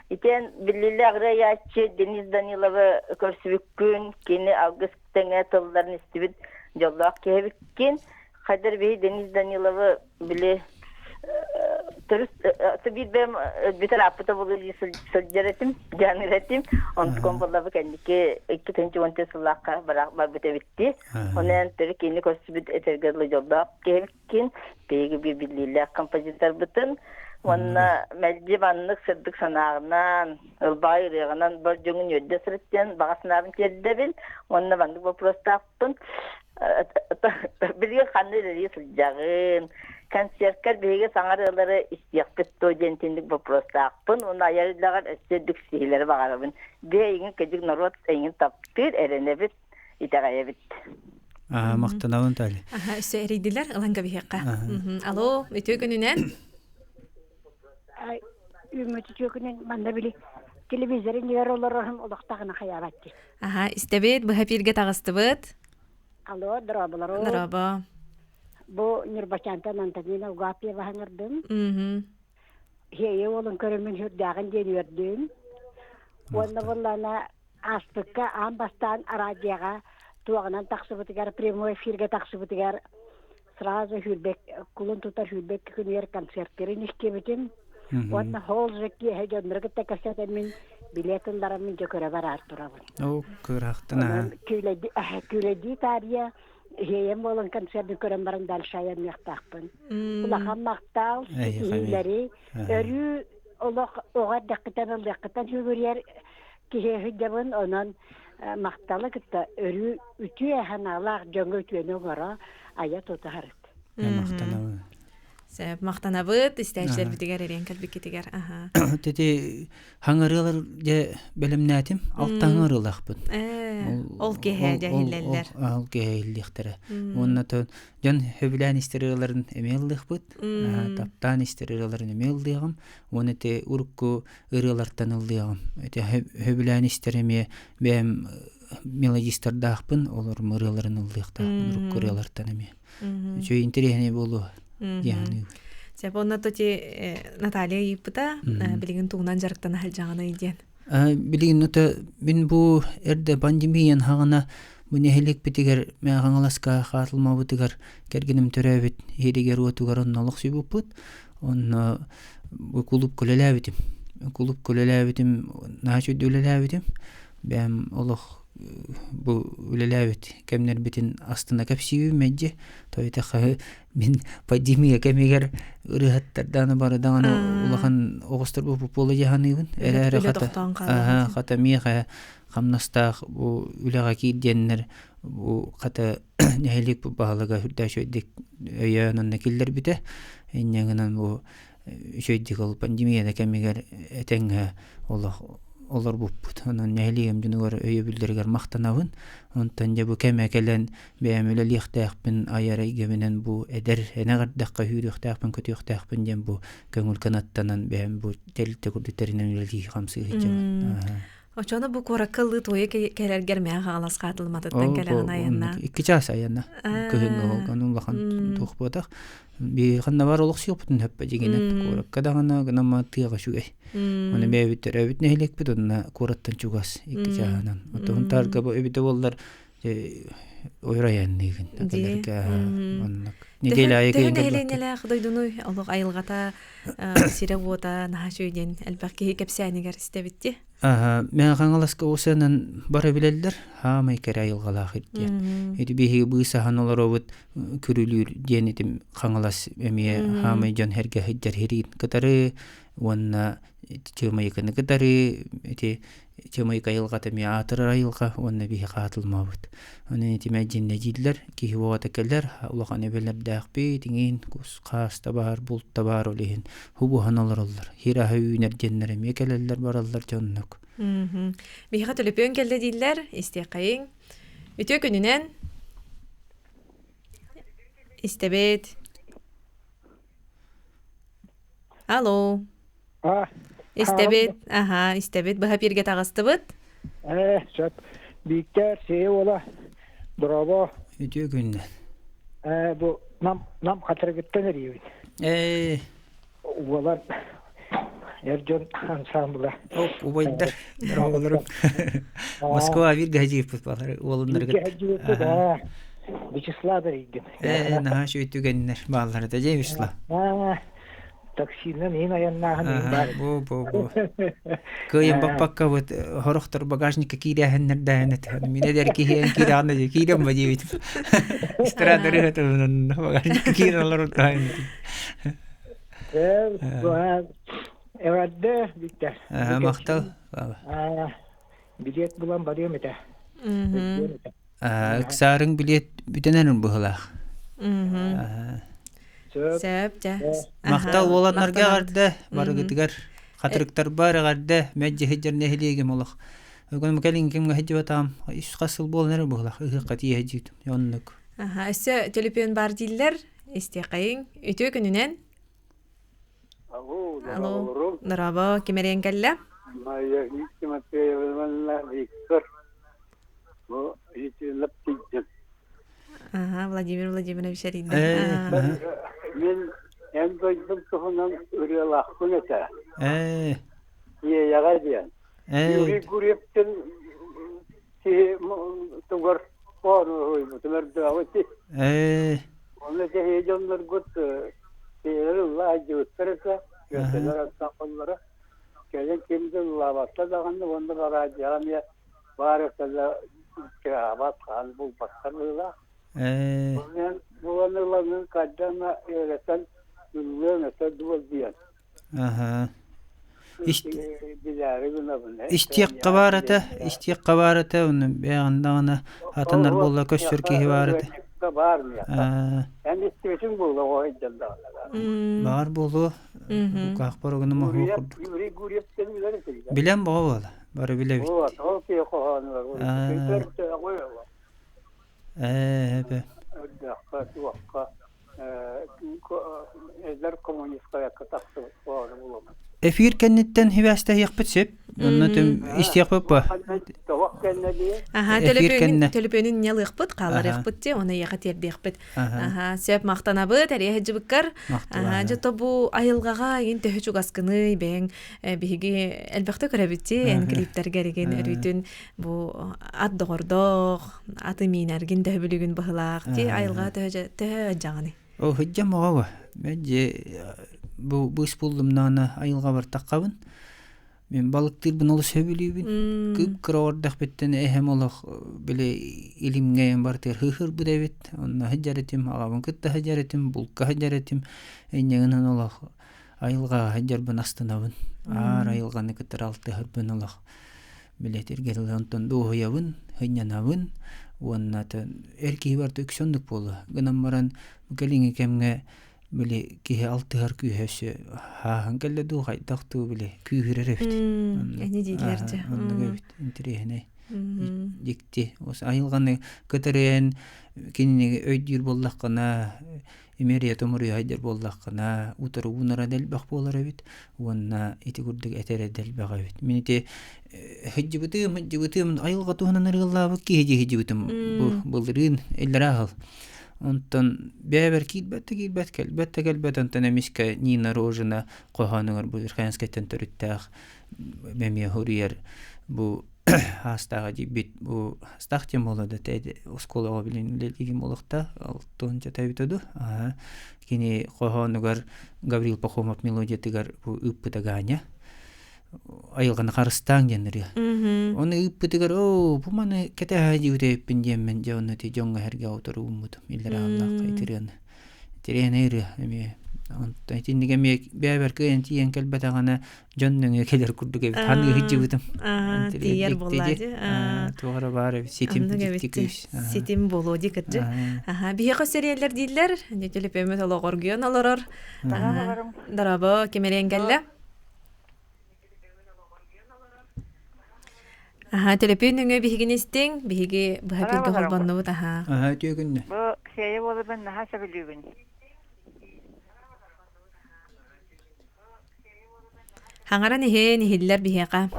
Итиэн биллиилээх ырыайааччы Денис Даниловы көрсүбүккүн, кини алгыс тэҥэ тылларын истибит дьоллоох киһи эбиккин. Хайдар биһи Денис Даниловы били төрүт биир бэйэм бүтэр ааппыта буолуо дии сылдьар этим, дьаныыр этим. Онтукам буолла бу кэнники 2010 сыллаахха барбыт эбитти. Онон төрүт кини көрсүбүт этэргэ дылы дьоллоох киһибиккин, биһиги биир биллиилээх композиторбытын уонна мэлдьи маннык сырдык санааҕынан, ылбаҕай ырыаҕынан бар дьоҥун үөрдэ сырыт диэн баҕа санаабын тиэрдэбин уонна маннык боппуруостаахпын. Билигин ханна үлэлии сылдьаҕын? Концерткар биһиги саҥа ырыалары истиэхпит дуо диэн итинник боппуруостаахпын уонна айар үлэҕэр өссө үрдүк ситиһиилэри баҕарабын. Биһи эйигин кырдьык норуот эйигин таптыыр, эрэнэбит, итэҕэйэбит.
Аа, махтанабын Тали.
Аха, өссө эрийдилэр, ылан кэбиһиэххэ. Алло, үтүө күнүнэн.
Үүммүт үтүө күнүн манна били телевизорын иннигэр олорорум олохтоҕуна хайаабат
Аха, истэбит, быһа эфиргэ таҕыстыбыт.
Алло, дорооболору.
Дорообо.
Бу Ньурбачаантан Антонина Угапьева хаҥырдым. Хиэйэ уолун көрөммүн сүрдээҕин диэн үөрдүм. Уонна буоллаана ааспыкка аан бастаан араадьыйаҕа туоҕунан тахсыбытыгар, прямой эфиргэ тахсыбытыгар сразу сүүрбэк кулун тутар сүүрбэкки күнүгэр концерттэрин истибитим. Уонна хоол же киэһэ дьоннору кытта кэпсэтэммин билет ыллараммын дьэ көрө бараар турабын.
Оо, кыраахтан аа.
Онон күүлэйдии таарыйа иһиэйэм буолан концерты көрөн баран дальше айанныахтаахпын. Улахан махтаал, ситиһиилэри, өрүү олох оҕо эрдэххиттэн ыллыаххыттан сүгүрүйэр киһи сылдьабын. Онон махталы кытта өрүү үтүө санаалаах дьоҥҥо үтүөнү оҥоро айа тутуһарыт.
Махтанабын.
Сөп, махтанабыт истээччилэрбитигэр эриэн кэлбиккитигэр. Аха.
Тети хаҥырыалар дьэ бэлэмнээтим. Алта хаҥырыалаахпын.
Ол киэһэ дьэ иһиллэллэр.
Ол киэһэ иһиллиэхтэрэ. Уонна дьон сөбүлээн истэр ырыаларын эмиэ ыллыахпыт. Таптаан истэр ырыаларын эмиэ ыллыаҕым. Уонна ити урукку ырыалартан ыллыаҕым. Ити сөбүлээн истэр эмиэ бэйэм мелодистардаахпын, олор ырыаларын ыллыахтаахпын урукку ырыалартан эмиэ. Үчүгэй интэриэһинэй буолуо дии саныыбын.
Сөп, онно тоти Наталья ыйыппыта, билигин тугунан дьарыктана сылдьаҕыный диэн.
Билигин ото мин бу эрдэ пандемиян хаҕана бу нэһилиэкпитигэр Хаҥаласка хаатылмабытыгар кэргэним төрөөбүт иһиригэр-уотугар онно олохсуйбуппут. Онно бу кулуупка үлэлээбитим. Кулуупка үлэлээбитим, наһаа үчүгэй үлэлээбитим. Бэйэм олох бу үлэлээбит кэмнэрбитин астына кэпсиибин мэлдьи. Тоойута мин пандемия кэмигэр ырыаһыттардааны бары даҕаны улахан оҕустар бу буола дьаһаныыбын. Эрээри хата хата миэхэ хамнастаах бу үлэҕэ киирдиэннэр бу хата нэһилиэк баһылыга сүрдээх үчүгэйдик өйөөн онно киллэрбитэ. Инньэ гынан бу үчүгэйдик ол пандемия кэмигэр этэҥҥэ олох олорбуппут. Онон нэһилиэгим дьонугар өйөбүллэригэр махтанабын. Онтон дьэ бу кэмэ кэлэн бэйэм үлэлиэхтээхпин, айар эйгэбинэн бу эдэр энэх эрдэххэ сүүрүөхтээхпин, көтүөхтээхпин диэн бу көҥүл кынаттанан бэйэм бу тэрилтэ курдук тэринэн үлэлии хамсыы сылдьабын.
Очоно бу куоракка ылыы туойа кэлэргэр мээ хаҕалас хаатылматыттан кэлэҕин айанна.
Икки чаас айанна. Кыһыҥҥы олган улахан туох буотах. Би ханна бар олох сиоппутун хөппө дьигинэн куоракка даҕаны гынама тыаҕа үчүгэй. Оны бэйэбит төрөөбүт нэһилиэкпит онно куораттан чугас икки чааһынан. Отон таарга бу эбитэ буоллар ойор айанныыгын. Кэлэргэ оннук.
Неделя айы кыйын нэһилиэнньэлээх дойдуну олох айылҕата сирэ-уота наһаа үчүгэй диэн элбэх киһи кэпсээнигэр истэбитти.
Мен Хаҥаласка усанан бары билэллэр, хаамай кэрэ айылҕалаах диэн. Ити биһиги быысаһан олоробут күрүлүүр диэн итим Хаҥалас эмиэ хаамай дьон эргэ сылдьар сириин кытары уонна Чыамайыканы кытары ити Чыамайыка айылҕата эмиэ аатырар айылҕа уонна биһи хаатылмабыт. Онон ити мэлдьиннэ дииллэр, киһи оҕото кэлэр, улахан эбэлэрдээхпит, иҥин, кус, хаас да баар, булт да баар ол иһин хубуһан олороллор. Хир аһа үүнэр диэннэр эмиэ кэлэллэр бараллар дьоннук.
Биһиэхэ төлөпүөн кэллэ дииллэр, истиэххэйиҥ. Үтүө күнүнэн. Истэбит. Алло. Истэбит. Аха, истэбит. Быһа пиргэ таҕыстыбыт.
Ээ, сөп. Бииктэр, сиэ уола. Дорообо.
Үтүө күннэн.
Бу нам нам хатырыгыттан эрийэбин.
Ээ.
Уолан эр дьон ансаамбыла.
Оп, убайдар, дороголорум. Москва бир гаһдьыыппыт балар уолуннаргыт.
Гаһдьыыппыт, аа. Вячеслав эрийдим.
Ээ, наһаа үчүгэй түгэннэр бааллар этэ, дьэ, Вячеслав.
Таксинан иһин айаннааһын иһин баар.
Бу, бу, бу. Кыайан баппакка вот хорохтор багажникка киирээһиннэрдээһин этэ. Мин эдэр киһи киирэҕинэ дии киирэн ба диэбитим. Эстрада ырыатынан багажникка киирэн олорор
Эҕэрдэ, Виктор.
Махтал.
Билиэт булан барыам этэ.
Ыксаарыҥ билиэт бүтэнэн быһылаах.
Сөп, дьэ.
Махтал уоланнарга эҕэрдэ, барыгытыгар хатырыктарбар эҕэрдэ, мэлдьи нэһилиэгим олох. Өгөн кэлин кимҥэ сылдьыбатаҕым, үс хас сыл буолан эрэ быһылаах, ыһыахха тиийэ сылдьыбытым, оннук.
Аха, өссө төлөпүөн баар дииллэр, истиэхэйиҥ. Үтүө күнүнэн.
Алло,
Алло, дорообо, ким эриэн кэллэ?
Майя Тимофеевна Виктор. Бу итилеп тиийдим.
Ага, Владимир Владимирович эрийдэ.
Мин эн дойдум туһунан ырыалаахпын этэ.
Ээ.
Иэйэҕэ диэн. Юрий Гурьевтин киһи тугар оонуһуйбутум өрдөөҕү ти.
Ээ.
Онно киһи дьонноргут киһилэр ылла айдьыбыттар этэ, үөтэлэр аттахоллоро. Кэлин ким да ыллаабатта даҕаны уонна бараадьаҕа эмиэ баар этэлэ кыаабат хаан булбаттар быһыылаах.
Ээ.
Онон булан ыланын хайдана үөрэтэн ыллыан этэ дуо диэн.
Аха. Истиэххэ баар этэ, истиэххэ баар этэ, онно бэйэҕин даҕаны атыннар буолла көстөр киһи баар этэ. Баар буолуо, каахпар огуну моһуо курдук. Билэн боҕо буола, бары билэбит. Ээ, эбэ.
Эдэр коммунистка тахсыбыт буолары булумун.
Эфир кэнниттэн хибээстэһиэхпит сөп. Онно түм истиэхпит ба.
Тоҕох кэннэ дии.
Аха,
Эфир кэннэ.
төлөпүөнүн ньалыахпыт, хааларыахпыт дии, оны эйиэхэ тиэрдиэхпит. Аха, сөп махтанабыт, эриэ сылдьыбыккар. Аха, дьэ то бу айылҕаҕа игин төһө чугаскыный бэйэҥ биһиги элбэхтэ көрөбүт дии, эн клиптэргэр игин өрүүтүн бу ат доҕордоох, аты миинэргин төһө бүлүгүн быһылаах ти айылҕа төһө төһө дьаҕаны
О хыджам оҕо Мэлдьи бу быыс буллумнаана айылҕа бартаххабын. Мен балыктыырбын олус сөбүлүүбүн. Кып-кыра ордахпыттан эһэм олох били илимҥэ бартыгар хыһырбыт эбит. Онно сылдьар этим, аҕабын кытта сылдьар этим, булка сылдьар этим. Инньэ олох айылҕаҕа сылдьарбын астынабын. Аар айылҕаны кытары алтыһарбын олох билэтиргэ дылы онтон дуоһуйабын, сынньанабын уонна эр киһи барыта үксэ оннук буолуо. Гынан баран бу кэлиҥҥи кэмҥэ били киһи алтыһар күүһэ өссө хааһан кэллэ дуу, хайдах дуу били күүһүрэр эбит.
Эни дииллэр дьэ.
Оннук эбит. Интэриэһинэй. Дьикти. Айылҕаны кытарыйан кинини өйдүүр буоллаххына имэрийэ-томоруйа сылдьар буоллаххына, утары уунара да элбэх буолар эбит уонна ити курдук этэрэ да элбэх эбит. Мин ити сылдьыбытым, сылдьыбытым, айылҕа туһунан ырыаллаабыт киһи дии сылдьыбытым бу былырыын иллэрээ аһыл. Онтон бэйэбэр киирбэт да киирбэт, кэлбэт да кэлбэт, онтон эмискэ Нина Рожина хоһоонугар бу Верхоянскайтан төрүттээх эмиэ суруйар бу Аастааҕа дьиибит бу астаах диэн буолла да оскуолаҕа билин үлэлиигин буолуохтаах алтыан чатайбыта ду кини хоһоонугар Гаврил Пахомов мелодиятыгар бу ыыппыта Ганя айылҕаны харыстааҥ диэн ырыа ону ыыппытыгар оо бу маны кэтэһэ дьиибит эбиппин диэммин дьэ онно ити дьоҥҥо эһэргэ утары ууммутум иллэрээ аллаахха ити ырыаны Тириэнэ ырыа эмиэ онтон итинник эмиэ бэйэбэр кыайан тиийэн кэлбэтэҕинэ дьон нөҥүө кэлэр курдук эбит ханыы сылдьыбытым
тиийэр буоллаа дии
туох эрэ баар эбит ситим дьикти күүс
ситим буолуо дии кырдьык аха биһиэхэ сэрийэллэр дииллэр төлөпүөммүт олоҕоргуйан олорор дорообо ким эриэн кэллэ Аха, төлөпүөн нөҥүө биһигини истиҥ, биһиги быһа бииргэ холбоннубут, аха.
Аха, үтүө күннэ.
Бу Ксения буоларбын наһаа сөбүлүүбүн.
Хаҥаран иһин, иһиллэр биһиэхэ.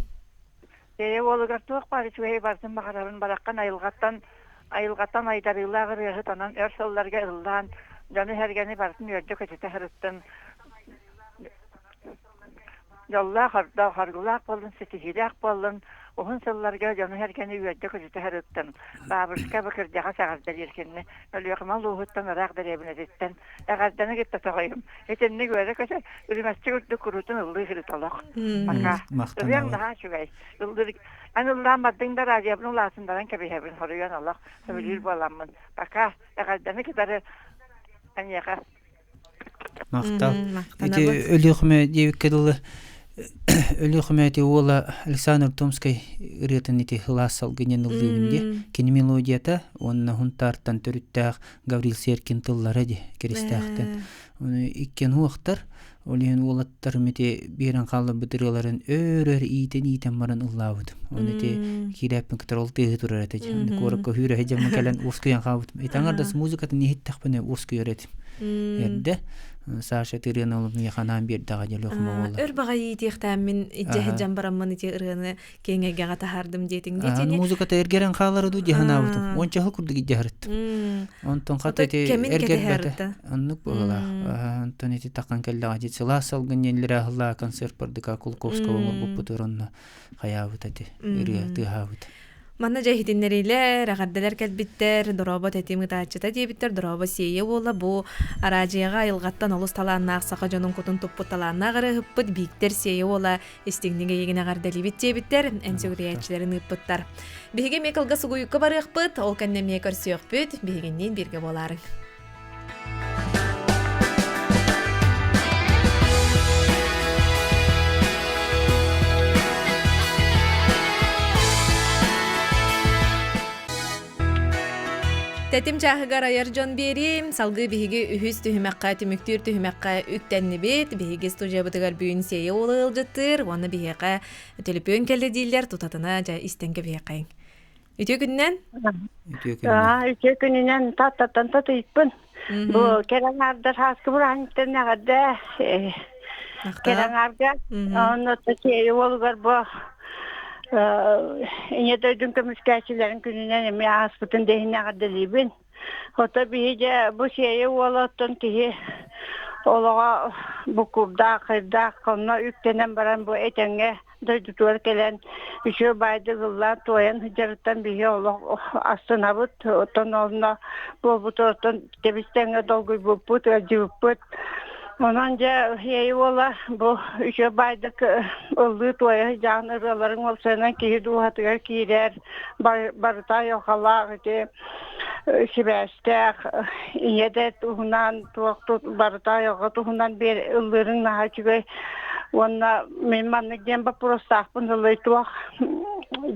Ксения уолугар туох баар үчүгэй барытын баҕарабын бараххан айылҕаттан.
Айылҕаттан айдарыылаах ырыаһыт онон өр сылларга ыллаан дьону-сэргэни барытын үөрдэ-көтүтэ сырыттын. Дьоллоох, ордоох, аргылаах буоллун, ситиһиилээх буоллун, уһун сылларга дьону-сэргэни үөрдэ-көтүтэ сырыттын. Баабырка бу кырдьаҕас эҕэрдэлиир кинини Өлүөхүмэ улууһуттан ыраах дэриэбинэтиттэн эҕэрдэни кытта тоҕойум. Итинник үөрэ-көтө үрүмэччи курдук куруутун ыллыы сырыт олох. Пока. Ырыаҥ наһаа үчүгэй. Ыллыр эн ыллаан бардыҥ да радиобын улаатыннаран кэбиһэбин хоруйан олох сөбүлүүр буоламмын. Пока. Эҕэрдэни кытары эйиэхэ.
Махтал. Ити Өлүөхүмэ диэбиккэ дылы Өлүөхүмэ ити уола Александр Томскай ырыатын ити «Ылаас салгын» диэн ыллыыбын дии. Кини мелодията уонна Хунтаартан төрүттээх Гаврил Серкин тыллара дии Киристээхтэн. Ону иккиэн уохтар. Ол иһин уолаттарым ити биэрэн хаалларбыт ырыаларын өөр-өр иитэн-иитэн баран ыллаабытым. Ону ити киирээппин кытары ол тыаһы турар этэ. Аны куоракка үүрэ дьаммын кэлэн уоскуйан хаалбытым. Ити аҥардас музыкатын иһиттэхпинэ уоскуйар этим. Эрдэ Саша ырыаны ол миэхэ анаан биэрдэҕэ диэн өлүөхүмэ буолла.
Өр баҕайы иитиэхтээммин иждьэ дьан бараммын ити ырыаны киэҥ эйгэҕэ таһаардым диэтиҥ
дии. Музыката эргэрэн хаалара дуу дии санаабытым. Уонча сыл курдук илдьэ сырыттым. Онтон хата ити эргэрбэтэ. Оннук быһыылаах. Онтон ити таххан кэллэҕэ дии сылаас салгын диэннэрэ аһыллаа концерт бардыка Кулаковского оҥорбуппутугар онно хайаабыт ити ырыа тыаһаабыт.
Манна дьэ иһитиннэриилэр, эҕэрдэлэр кэлбиттэр, дорообо тэтим ытааччыта диэбиттэр, дорообо сиэйэ уола бу араадьыйаҕа айылҕаттан олус талааннаах саха дьонун кутун туппут талааннаах ырыаһыппыт Бииктэр Сиэйэ уола истиҥник эйигин эҕэрдэлиибит диэбиттэр, эн сүгүрүйээччилэрин ыыппыттар. Биһиги эмиэ кылгас угуйукка барыахпыт, ол кэннэ эмиэ көрсүөхпүт, биһигинниин бииргэ буолаарыҥ. Тэтим чааһыгар айар дьон биэриим. Салгыы биһиги үһүс түһүмэххэ, түмүктүүр түһүмэххэ үктэннибит. Биһиги студиябытыгар бүгүн Сиэйэ уола ыалдьыттыыр уонна биһиэхэ төлөпүөн кэллэ дииллэр. Тутатына дьэ истэн кэбиһиэххэйиҥ. Үтүө күнүнэн.
Үтүө күнүнэн.
Үтүө күнүнэн таттаттан татыйпын. Бу кэрэ аҥаардар сааскы бырааһынньыктан эҕэрдэ. Кэрэ аҥаарга онно Сиэйэ уолугар бу Ийэ дойдун көмүскээччилэрин күнүнэн эмиэ ааспытын да иһин эҕэрдэлиибин. Ото биһи дьэ бу Сиэйэ уола оттон киһи олоҕо буккурдаах, хайдаах онно үктэнэн баран бу этэҥҥэ дойдутугар кэлэн үчүгэй баайдык ыллаан туойан сылдьарыттан биһи олох астынабыт. Оттон онно буолбуту оттон тэбис-тэҥҥэ долгуйбуппут, ыалдьыбыппыт. Онон дьэ Иэйи уола бу үчүгэй баайдык ыллыы-туойа сылдьаҕын ырыаларыҥ уопсайынан киһи дууһатыгар киирэр, барыта айылҕалаах ити сибээстээх ийэ да туһунан туох барыта айылҕа туһунан биэр ыллыырыҥ наһаа үчүгэй уонна мин маннык диэн боппуруостаахпын ыллый туох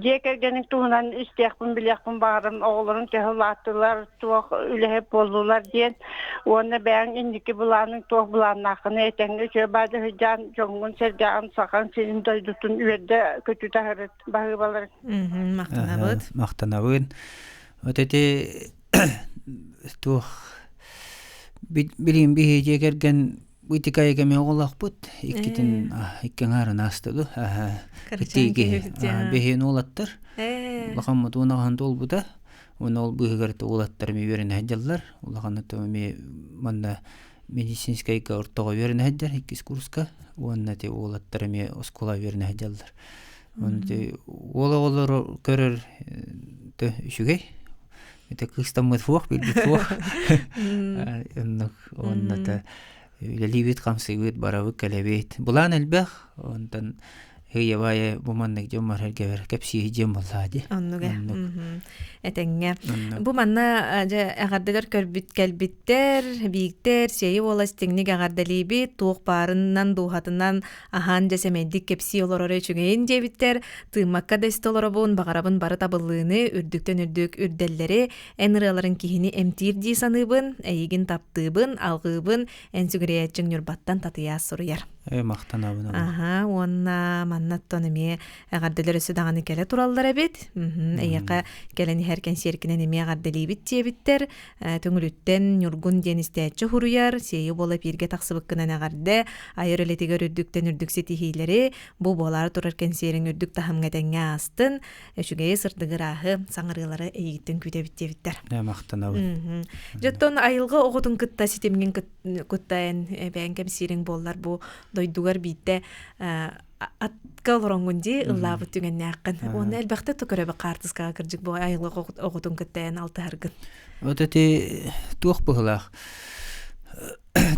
дьиэ кэргэниҥ туһунан истиэхпин билиэхпин баҕарым оҕолоруҥ төһө улааттылар туох үлэһит буоллулар диэн уонна бэйэҥ инники былааныҥ туох былааннааххыный этэҥҥэ үчүгэй баады сылдьан дьоҥҥун-сэргэҕин сахаҥ сирин дойдутун үөрдэ көтүтэ сырыт баһыыбалар
Махтанабыт.
Махтанабын. Вот эти туох билигин биһи дьиэ кэргэн итикайы кэми оҕолоохпут иккитин икки аҥаарын аастыгы биһиэн уолаттар улахаммыт уон туолбута Уонна ол быыһыгар уолаттар эмиэ үөрэнэ сылдьаллар. Улахан эмиэ манна медицинскэйгэ ортоҕо үөрэнэ сылдьар иккис курска. Уонна ити уолаттар эмиэ оскуола үөрэнэ сылдьаллар. Уонна ити уол оҕолору көрөр үчүгэй. Ити кыыстаммыт суох, билбит суох. Оннук уонна та үлэлиибит, хамсыыбыт, барабыт, кэлэбит. Былаан элбэх. Онтон Һыйабайа бу маннык дьоммор эргэбэр кэпсии дьиэм буоллаа дии.
Оннук ээ. Этэҥҥэ. Бу манна дьэ эҕэрдэлэр көрбүт кэлбиттэр, бииктэр, сиэйи уола истиҥник эҕэрдэлиибит, туох баарынан, дууһатынан аһаан дьэ сэмэйдик кэпсии олорор үчүгэйин диэбиттэр, тыыммакка да истэ олоробун, баҕарабын бары табыллыыны, үрдүктэн үрдүк үрдэллэри, эн ырыаларын киһини эмтиир дии саныыбын, эйигин таптыыбын, алҕыыбын, эн сүгүрүйээччиҥ Ньурбаттан Татыйаас суруйар.
Э, махтанабын.
Аха, уонна маннаттан эмиэ эҕэрдэлэр өссө даҕаны кэлэ тураллар эбит. Эйиэхэ кэлэн иһэр кэнсиэркинэн эмиэ эҕэрдэлиибит диэбиттэр. Төҥүлүттэн Ньургун диэн истээччи хуруйар, сиэйи буола эпииргэ тахсыбыккынан эҕэрдэ, айар үлэтигэр үрдүктэн үрдүк ситиһиилэри, бу буолаары турар кэнсиэриҥ үрдүк таһымҥа этэҥҥэ аастын, үчүгэйи сырдыгырааһы саҥарыылары эйигиттэн күүтэбит диэбиттэр.
Э, махтанабын.
Дьоттон айылҕа оҕотун кытта ситимҥин кытта эн бэйэҥ кэмсиириҥ буоллар бу дойдугар биирдэ атка олороҥҥун дии ыллаабыт түгэннээххин. Уонна элбэхтэ то көрөбү хаартыскаҕа кырдьык бу айылҕа оҕотун кытта эн алтыһаргын.
Вот эти туох быһылаах.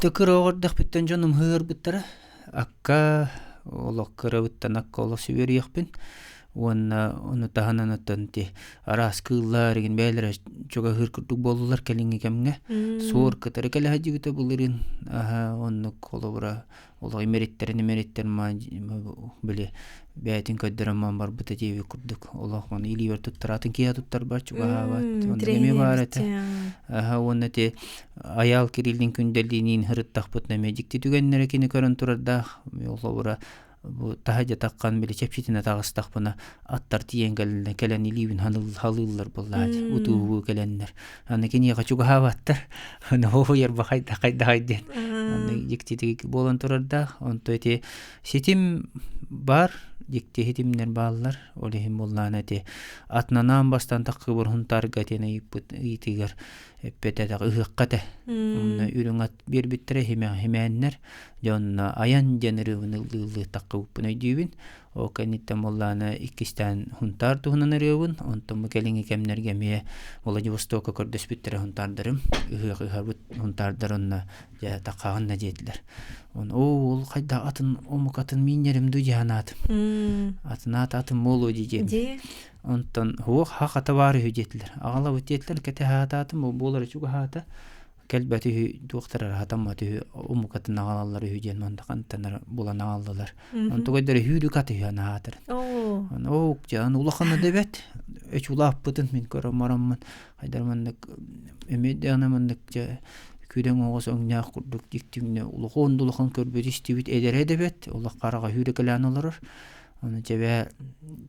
Төкөр оҕордохпүттэн дьонум ыһыырбыттара. Акка олох кырабыттан акка олох сүбүөрүйэхпин уонна ону таһынан оттон ити араас кыыллар игин бэйэлэрэ чугаһыыр курдук буоллулар кэлиҥҥи кэмҥэ суор кытары кэлэ сылдьыбыта былырыын аһа оннук холобура олох имэриттэрин имэриттэр били бэйэтин көрдөрөн маан барбыта диэбит курдук олох маны илиибэр туттараатын киһи туттарбат чугаһаабат оннук эмиэ баар этэ аһа уонна ити Айаал Кириллин күндэллиниин ырыттахпытына эмиэ дьикти түгэннэри кини көрөн турардаах. Холобура, бу таһырдьа таххан били чэпчэтинэ таҕыстахпына аттар тиийэн кэлэннэр кэлэн илиибин халыыллар буоллаҕа утууһуу кэлэннэр аны киниэхэ чугаһаабаттар аны хоһуйарба хайдах хайдахай диэн аны дьиктитик буолан турардаах онто ити ситим бар дьикти ситимнэр бааллар ол иһин буоллаҕына ити атнанаан бастаан таххыбыр хунтаарга диэн ыйыппыт ыйытыгар эппэтэтэх ыһыахха этэ. Онно үрүҥ ат биэрбиттэрэ химээннэр. Дьэ онно айан диэн ырыабын ыллыы-ыллыы таххыбыппын өйдүүбүн. Ол кэнниттэн буоллаҕына иккистээн Хунтаар туһунан ырыабын. Онтон бу кэлиҥҥи кэмнэргэ эмиэ Владивостокка көрдөспүттэрэ хунтаардарым. Ыһыах ыһабыт хунтаардар онно дьэ таххаҕын да диэтилэр. Он оо ол хайдах атын омук атын мииннэрим дуу дии санаатым. Атын аата атын буолуо дии диэн. Онтон суох хах ата баар үһү диэтилэр. Аҕалабыт диэтилэр, кэтэһаатаатым, ол буолара чугаһаата. Кэлбэт үһү, туохтар аһатаммат үһү, омукатын аҕалаллар үһү диэн манна хантан булан аҕаллылар. Онтугайдара хүүрүк ат үһү анаатыр. Оо, дьэ, улахана да эбэт. Эч улааппытын мин көрөн бараммын, хайдар маннык эмиэ даҕаны маннык дьэ күдэҥ оҕус өҥнөөх курдук дьиктиҥнэ улахан да улахан көрбүт истибит эдэрэ да эбэт, олох хараҕа хүүрүкэлээн олорор. Ону дьэбэ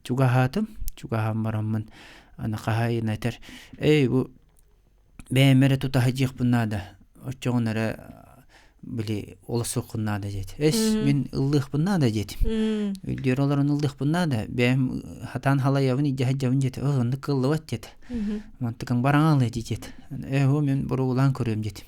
чугаһаатым, чугаһаан бараммын аны хаһаайына этэр, «Эй, бу бэйэм эрэ тута сылдьыахпын наада, оччоҕуна эрэ били олорсуоххун наада» диэт. «Эс, мин ыллыахпын наада» диэтим. Үрдүөр олорон ыллыахпын наада, бэйэм хатаан халайабын, илдьэ сылдьабын диэтэ. «Оо, оннук кыаллыбат» диэтэ. «Мантыкаҥ бараҥалыы» диэтэ. «Ээ, оо, мин боруобалаан көрүөм» диэтим.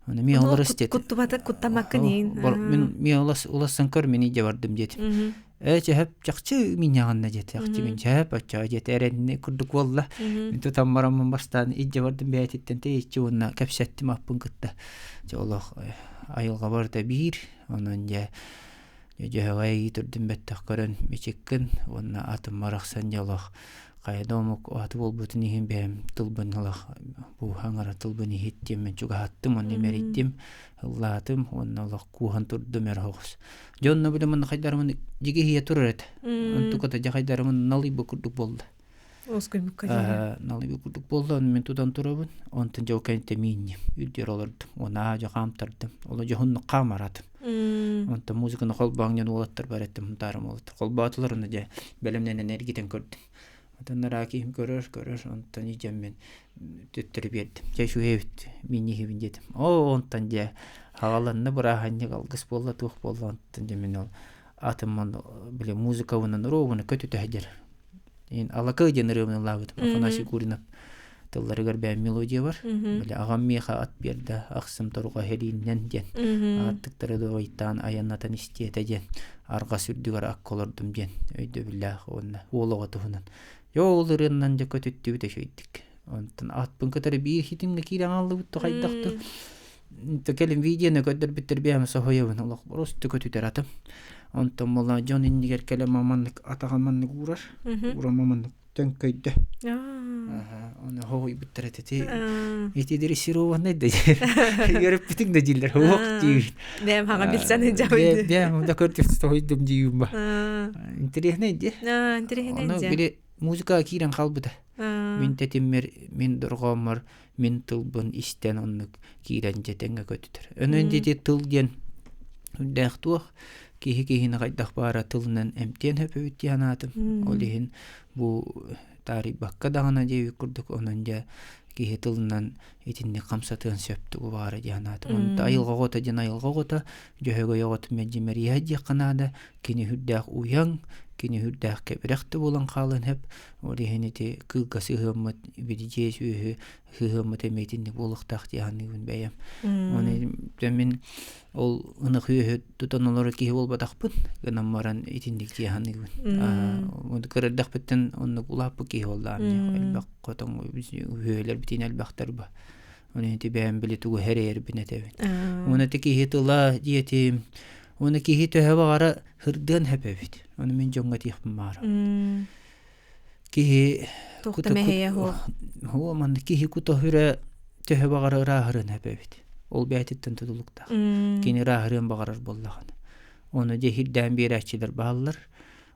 Аны миэ олорос диэтим.
Куттубата куттамаккын иин.
Мин миэ улас улассан көр мин идьэ бардым диэтим. Ээ чэһэп чахчы минньаҕынна диэтэ. Чахчы мин чэһэп оччоо диэтэ эрэнни курдук буолла. Мин тутан бараммын бастаан идьэ бардым бэйэтиттэн тэйиччи уонна кэпсэттим аппын кытта. Дьэ олох айылҕа барыта биир. Онон дьэ дьөһөгөй түрдүн бэттэх көрөн мичиккин уонна атым барахсан дьэ олох хайа да омук аты буолбутун иһин бэйэм тылбын ылах бу хаҥара тылбын иһиттим мен чугаһаттым уонна имэрийдим ыллаатым уонна олох кууһан турдум эр оҕус дьэ онно били манна хайдарымын дьигиһийэ турар этэ онтуката дьэ хайдарымын налыйбы курдук буолла
Оскуйбукка
налыйбы курдук буолла ону мин тутан турабын онтон дьэ ол кэнниттэн миинньим үрдүөр олордум уонаа дьэ хаамтардым оло дьоһуннук хаамаратым Онтон музыканы холбооҥ диэн уолаттар бар эттим Хунтаарым уолаттар холбоотулар онно дьэ бэлэмнэнэн эргитэн көрдүм. Онтон нараа киһим көрөр, көрөр, онтон идьэммин төттөрү биэрдим. Дьэ үчүгэй эбит, миинньиһибин диэтим. Оо, онтон дьэ аҕаланна бырааһынньык алгыс буолла, туох буолла, онтон дьэ мин ол атыммын били музыкабынан ровно көтүтэ сылдьар. Алакы диэн ырыабын ыллаабытым Афанасий Гуринов тылларыгар бэйэм мелодия бар. Били аҕам миэхэ ат биэрдэ, ахсым торуга хэрииннэн диэн. Ааттыктары доҕойтаан айаннатан истиэтэ диэн. Арҕас үрдүгэр акка олордум диэн өйдөбүллээх уонна уол оҕо туһунан. Дьэ ол ырыаннан дьэ көтүттүбүт үчүгэйдик. Онтон атпын кытары биир хитимҥэ киирэн хааллыбыт хайдахтыр. Кэлин видеоны көрдөрбүттэр бэйэм соһуйабын олох просто көтүтэр атым. Онтон буолла дьон иннигэр кэлэн маманнык атаҕын маннык уурар. Ууран маманнык төҥкөйдө. Оны хоһуйбуттар этэ. Ити дрессированный да үөрөппүтүҥ да дииллэр. Уох диибин.
Бэйэм хаҥа билсэн ыдьабын.
Бэйэм да көрдүк соһуйдум диибин ба. Интересный ди.
Интересный
Оны били музыкаға киирэн хаалбыта. Мин тэтиммэр, мин дорҕооммор мин тылбын истэн оннук киирэн дьэ тэҥҥэ көтүтэр. Өнөн диэти тыл диэн Үрдээх туох киһи киһини хайдах баара тылынан эмтиэн сөп эбит дии санаатым. Ол иһин бу таарыйбакка даҕаны диэбит курдук онон дьэ киһи тылынан итинник хамсатыан сөп тугу баара дии санаатым. Онто айылҕа оҕото диэн айылҕа оҕото, дьөһөгөй оҕото мэлдьи мэрийэ диэххэ наада. Кини үрдээх уйаҥ, кини үрдээх кэбирэх да буолан хаалыан сөп. Ол иһин ити кыылга сыһыаммыт били дьиэ сүөһү сыһыаммыт эмиэ итинник буолуохтаах дии саныыбын бэйэм. Оны мин ол ынах үөһү тутан олорор киһи буолбатахпын гынан баран итинник дии саныыбын. Кырырдахпыттан оннук улааппыт киһи буоллаҕым дии. Элбэх хотон үөһүлэрбитин элбэхтэр ба. Оны ити бэйэм били тугу эрэйэрбин этэбин. Оны ити киһи тыла диэтим. Оны киһи төһө баҕара һырдыан сөп эбит. Оны мин дьоҥҥо этиэхпин баҕарабын. Киһи
Туох да мэһэйэ суох.
Оо, манна киһи кута сүрэ төһө баҕара ырааһырыан сөп эбит. Ол бэйэтиттэн тутулуктаах. Кини ырааһырыан баҕарар буоллаҕына. Ону дьэ иһирдээн биэрээччилэр бааллар.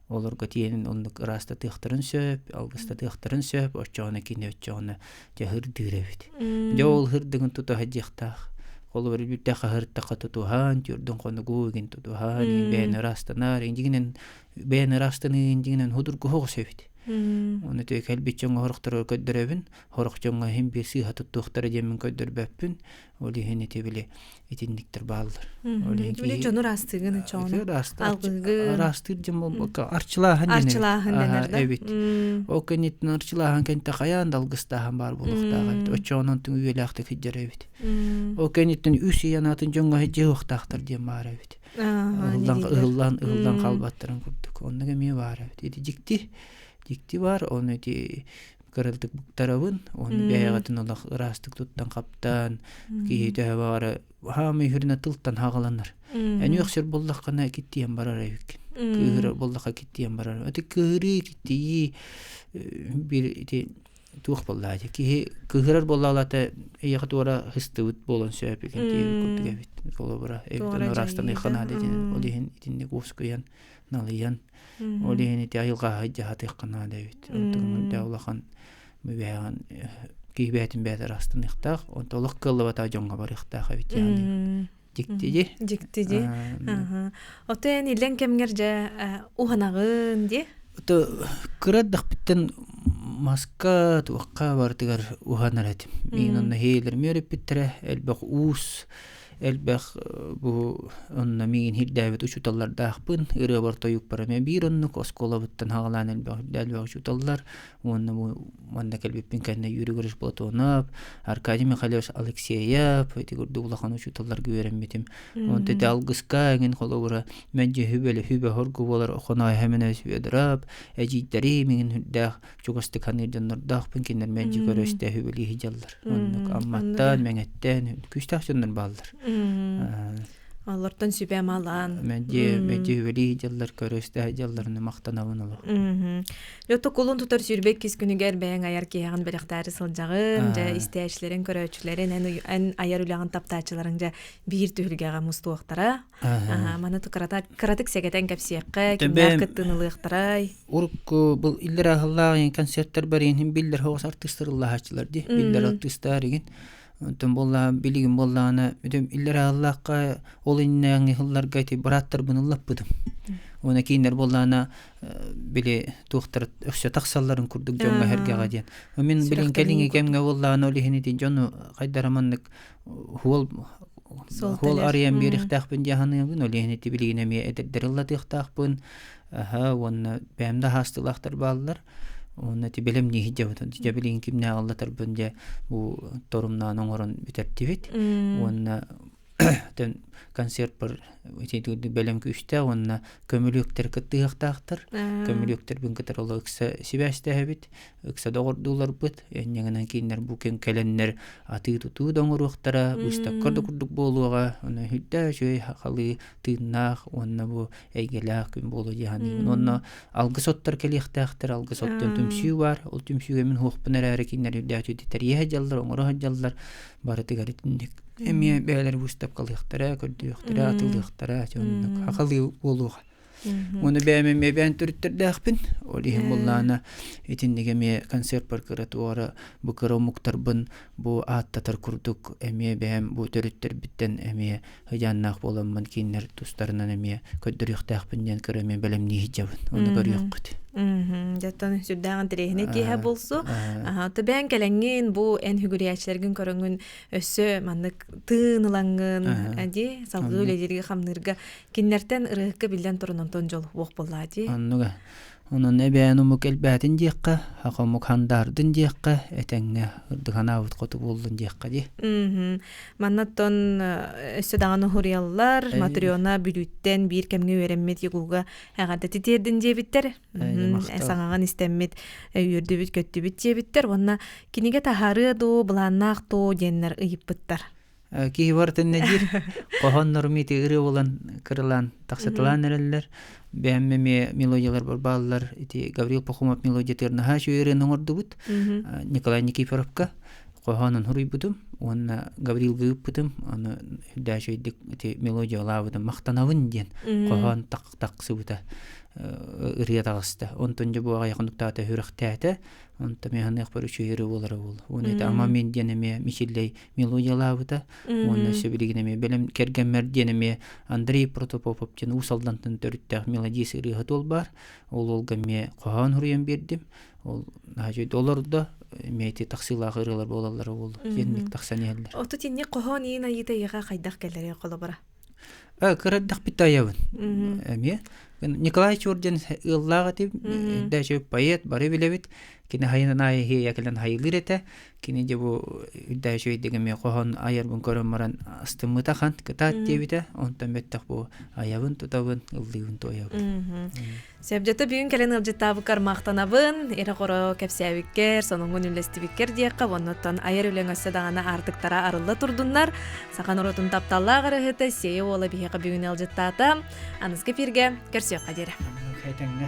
Олорго тиийэн оннук ыраастатыахтарын сөп, алгыстатыахтарын сөп, оччоҕуна кини оччоҕуна дьэ һырдыыр эбит. Дьэ ол һырдыгын тута сылдьыахтаах. Холобур бүттэ хаһыртахха тутуһан, түрдүн хонугу игин тутуһан, бэйэни ыраастанар, дьигинэн бэйэн ыраастаныын дьиҥинэн худургуһу оҕус эбит. Оны тө кэлбит дьоҥҥо хорохторо көрдөрөбүн, хорох дьоҥҥо иһин биир сыыһа туттуохтара диэммин көрдөрбөппүн. Ол иһин ити били итинниктэр бааллар.
Ол иһин Били дьону ыраастыыгын чоҕуну алгыгын
ыраастыыр дьон буолбакка арчылааһын
арчылааһын дэнэр да
эбит. Ол кэнниттэн арчылааһын кэнтэ хайаан да алгыстааһын баар буолуохтаах эбит. Оччоҕунан түҥ үйэлээхтик сылдьар эбит. Ол кэнниттэн үс ыйанаатын дьоҥҥо сылдьыахтаахтар диэн баар эбит. Ыһыллан ыһыллан ыһыллан хаалбаттарын курдук. Оннук эмиэ баар эбит. Ити дьикти, дьикти баар. Ону ити кыралдык буктарабын. Ону бэйэҕитин олох ыраастык туттан хаптаан, киһи төһө баҕара хаамый хүрүнэ тылтан хаҕаланар. Өнүөх сир буллаххына киттиэн барар эбиккин. Кыыһырар буллахха киттиэн барар. Ити кыыһырыы, киттийии бир ити туох буоллаа дии киһи кыһырар буоллаалата эйиэхэ туора хыстыбыт буолан сөп икин тиэбит курдук эбит холобура эбит ыраастаныахха наада диэн ол иһин итинник уоскуйан налыйан ол иһин ити айылҕаһа дьаһатыахха наада эбит онтон улахан бэйэҕин киһи бэйэтин бэйэтэ ыраастаныахтаах онто олох кыаллыбатах дьоҥҥо барыахтаах эбит яғни дьикти дии
дьикти дии ото эн иллэҥ кэмҥэр дьэ уһанаҕын дии
кыра эрдэхпиттэн маска туохха барытыгар уһанар этим миин онно иһиилэрим үөрэппиттэрэ элбэх уус элбэх бу онно миигин иһирдээбит учууталлардаахпын ырыабар тойукпар эмиэ биир оннук оскуолабыттан саҕалаан элбэх элбэх учууталлар Уонна бу манна кэлбиппин кэннэ Юрий Григорьевич Платонов, Аркадий Михайлович Алексеев ити курдук улахан учууталларга үөрэммитим. Онто ити алгыска эҥин холобура мэлдьи хүбэлэ хүбэ хоргу буолар Охоной Хэмэнэс Федоров, эдьиийдэри миҥин үрдээх чугастык ханыыр дьоннордоохпун кинилэр мэлдьи көрө-истэ хүбэлии сылдьаллар. Оннук Амматтан, Мэҥэттэн күүстээх дьоннор бааллар.
Олортон сүбэ малаан.
Мэдьи мэдьи үбэлии дьаллар көрөстө дьалларына махтанабын олох.
Лёто кулун тутар сүүрбэ иккис күнүгэр бэйэҥ айар киһэҕин бэлэхтээри сылдьаҕын, дьэ истээччилэрин, көрөөччүлэрин, эн, эн айар үлэҕин таптааччыларыҥ дьэ биир түһүлгэҕэ мустуохтара. Маны кырата кыратык сэгэтэн кэпсиэххэ, кимнээх кыттыыны ылыахтарай?
Урукку был иллэр аһыллаах концерттар барыйын биллэр хоҕус артыыстар ыллаһааччылар ди биллэр артыыстар игин Онтон буоллаҕа билигин буоллаҕына бүтүн иллэрээ сыллаахха ол иннинээҥи сылларга ити бырааттарбын ыллаппытым. Уонна кииннэр буоллаҕына били туохтар өссө тахсалларын курдук дьоҥҥо сэргэҕэ диэн. Мин билин кэлиҥҥи кэмҥэ буоллаҕына ол иһин ити дьону хайдара маннык хуол хуол арыйан биэриэхтээхпин дии саныыбын. Ол иһин ити билигин эмиэ эдэрдэри ыллатыахтаахпын. Аһа уонна бэйэм да хаастыылаахтар бааллар. Уонна ити бэлэмнии сылдьабытын дьэ билигин кимнээх ыллатарбын дьэ бу торумнаан оҥорон бүтэрдибит. Уонна концертпар ити бэлэм күүстээх уонна көмүлүөктэр кыттыһыахтаахтар. Көмүлүөктэрбин кытары олох ыкса сибээстэһэбит, ыкса доҕордууларбыт. Энньэҥинэн кинилэр бу кэм кэлэннэр атыы-тутуу да оҥоруохтара, быыстапка да курдук буолуоҕа. Онон сүрдээх үчүгэй халыы тыыннаах уонна бу эйгэлээх күн буолуо дии саныыбын. Уонна алгыс оттор кэлиэхтээхтэр, алгыс оттон түмсүү баар. Ол түмсүүгэ мин суохпун эрээри кинилэр үрдээччи тэрийэ сылдьаллар, оҥоро сылдьаллар. Барытыгар итинник эмиэ бэйэлэрэ быыстапкалыахтара, көрдүөхтэрэ, атыылыахтара, дьоннук хахалыы буолуоҕа. Уонна бэйэм эмиэ бэйэн төрүттэрдээхпин. Ол иһин буллаана итинник эмиэ концерт кыра туора бу кыра омуктарбын бу ааттатар курдук эмиэ бэйэм бу төрүттэрбиттэн эмиэ ыйааннаах буоламмын кинилэр тустарынан эмиэ көрдөрүөхтээхпин диэн кыра эмиэ бэлэмнии сылдьабын. Ону көрүөххүт.
Дьоттон сүрдээҕин интэриэһинэй киэһэ булсу. Төбөөн кэлэҥҥин бу эн хүгүрүйээччилэргин көрөҥҥүн өссө маннык тыын ылаҥҥын дии салгыы үлэлииргэ хамныырга Кинилэртэн ырыаһыкка биллэн туран онтон дьол уох буоллаа дии.
Оннуга. Онон эбээн омук элбээтин диэххэ, саха омук хандаардын диэххэ, этэҥҥэ ырдыханаабыт хоту буоллун диэххэ дии.
Манна оттон өссө даҕаны уһуруйаллар. Матрена Бүлүүттэн биир кэмҥэ үөрэммит Егуга эҕэрдэ тиэрдин диэбиттэр. Саҥаҕын истэммит, үөрдүбүт, көттүбүт диэбиттэр. Уонна кинигэ таһаарыа дуу, былааннаах дуу диэннэр ыйыппыттар.
Киһи барытын диир. Хоһооннорум ити ырыа буолан кырылаан тахсыталаан эрэллэр. Бэйэм эмиэ мелодиялар бааллар. Ити Гаврил Пахомов мелодиятыгар наһаа үчүгэй ырыаны оҥордубут. Николай Никифоровка хоһоонун суруйбутум уонна Гаврилга ыыппытым. Аны үрдээх үчүгэйдик ити мелодиялаабытым махтанабын диэн хоһоон тахсыбыта ырыа таҕыста. Онтон дьэ бу аҕыйах хонуктаата сүрэхтээтэ. Онтон мин саныахпар үчүгэй ырыа буолара буолла. Уонна ити Ама мин диэн эмиэ Мичиллэй мелодиялаабыта. Уонна өссө билигин эмиэ бэлэм кэргэммэр диэн эмиэ Андрей Протопопов диэн Уус Алдантан төрүттээх мелодист ырыаһыт уол баар. Ол уолга эмиэ хоһоон суруйан биэрдим. Ол наһаа үчүгэй олордо. Эмиэ ити тахсыылаах ырыалар буолаллара буолла. Итинник тахсан иһэллэр.
Оту тинник хоһоон иин айыыта ийэҕэ хайдах кэлэрэ холобура?
Кыра эрдэхпиттэ айабын. Эмиэ. Николай Чур диэн ыаллаах этим. Даже поэт, бары билэбит. Кини хайынан аайы иһийэ кэлэн хайылыыр этэ. Кини дьэ бу үрдээчү өйдөгөмүө хоһоон айарбын көрөн баран астыммыта хан кытаат диэбитэ. Онтон бэттэх бу айабын тутабын, ыллыыбын туойабын.
Сөбдьөтө бүгүн кэлэн ыалдьыттаабыккар махтанабын, эрэ-хоро кэпсээбиккэр, сонуҥҥун үллэстибиккэр диэххэ, оннуттан айар үлэҥ өссө даҕаны аартыктара арылла турдуннар. Саха норуотун тапталлаах ырыаһыта Сиэйэ уола биһиэхэ бүгүн ыалдьыттаата. Аныгы эфиргэ көрсүөххэ диэри.
Этэҥҥэ.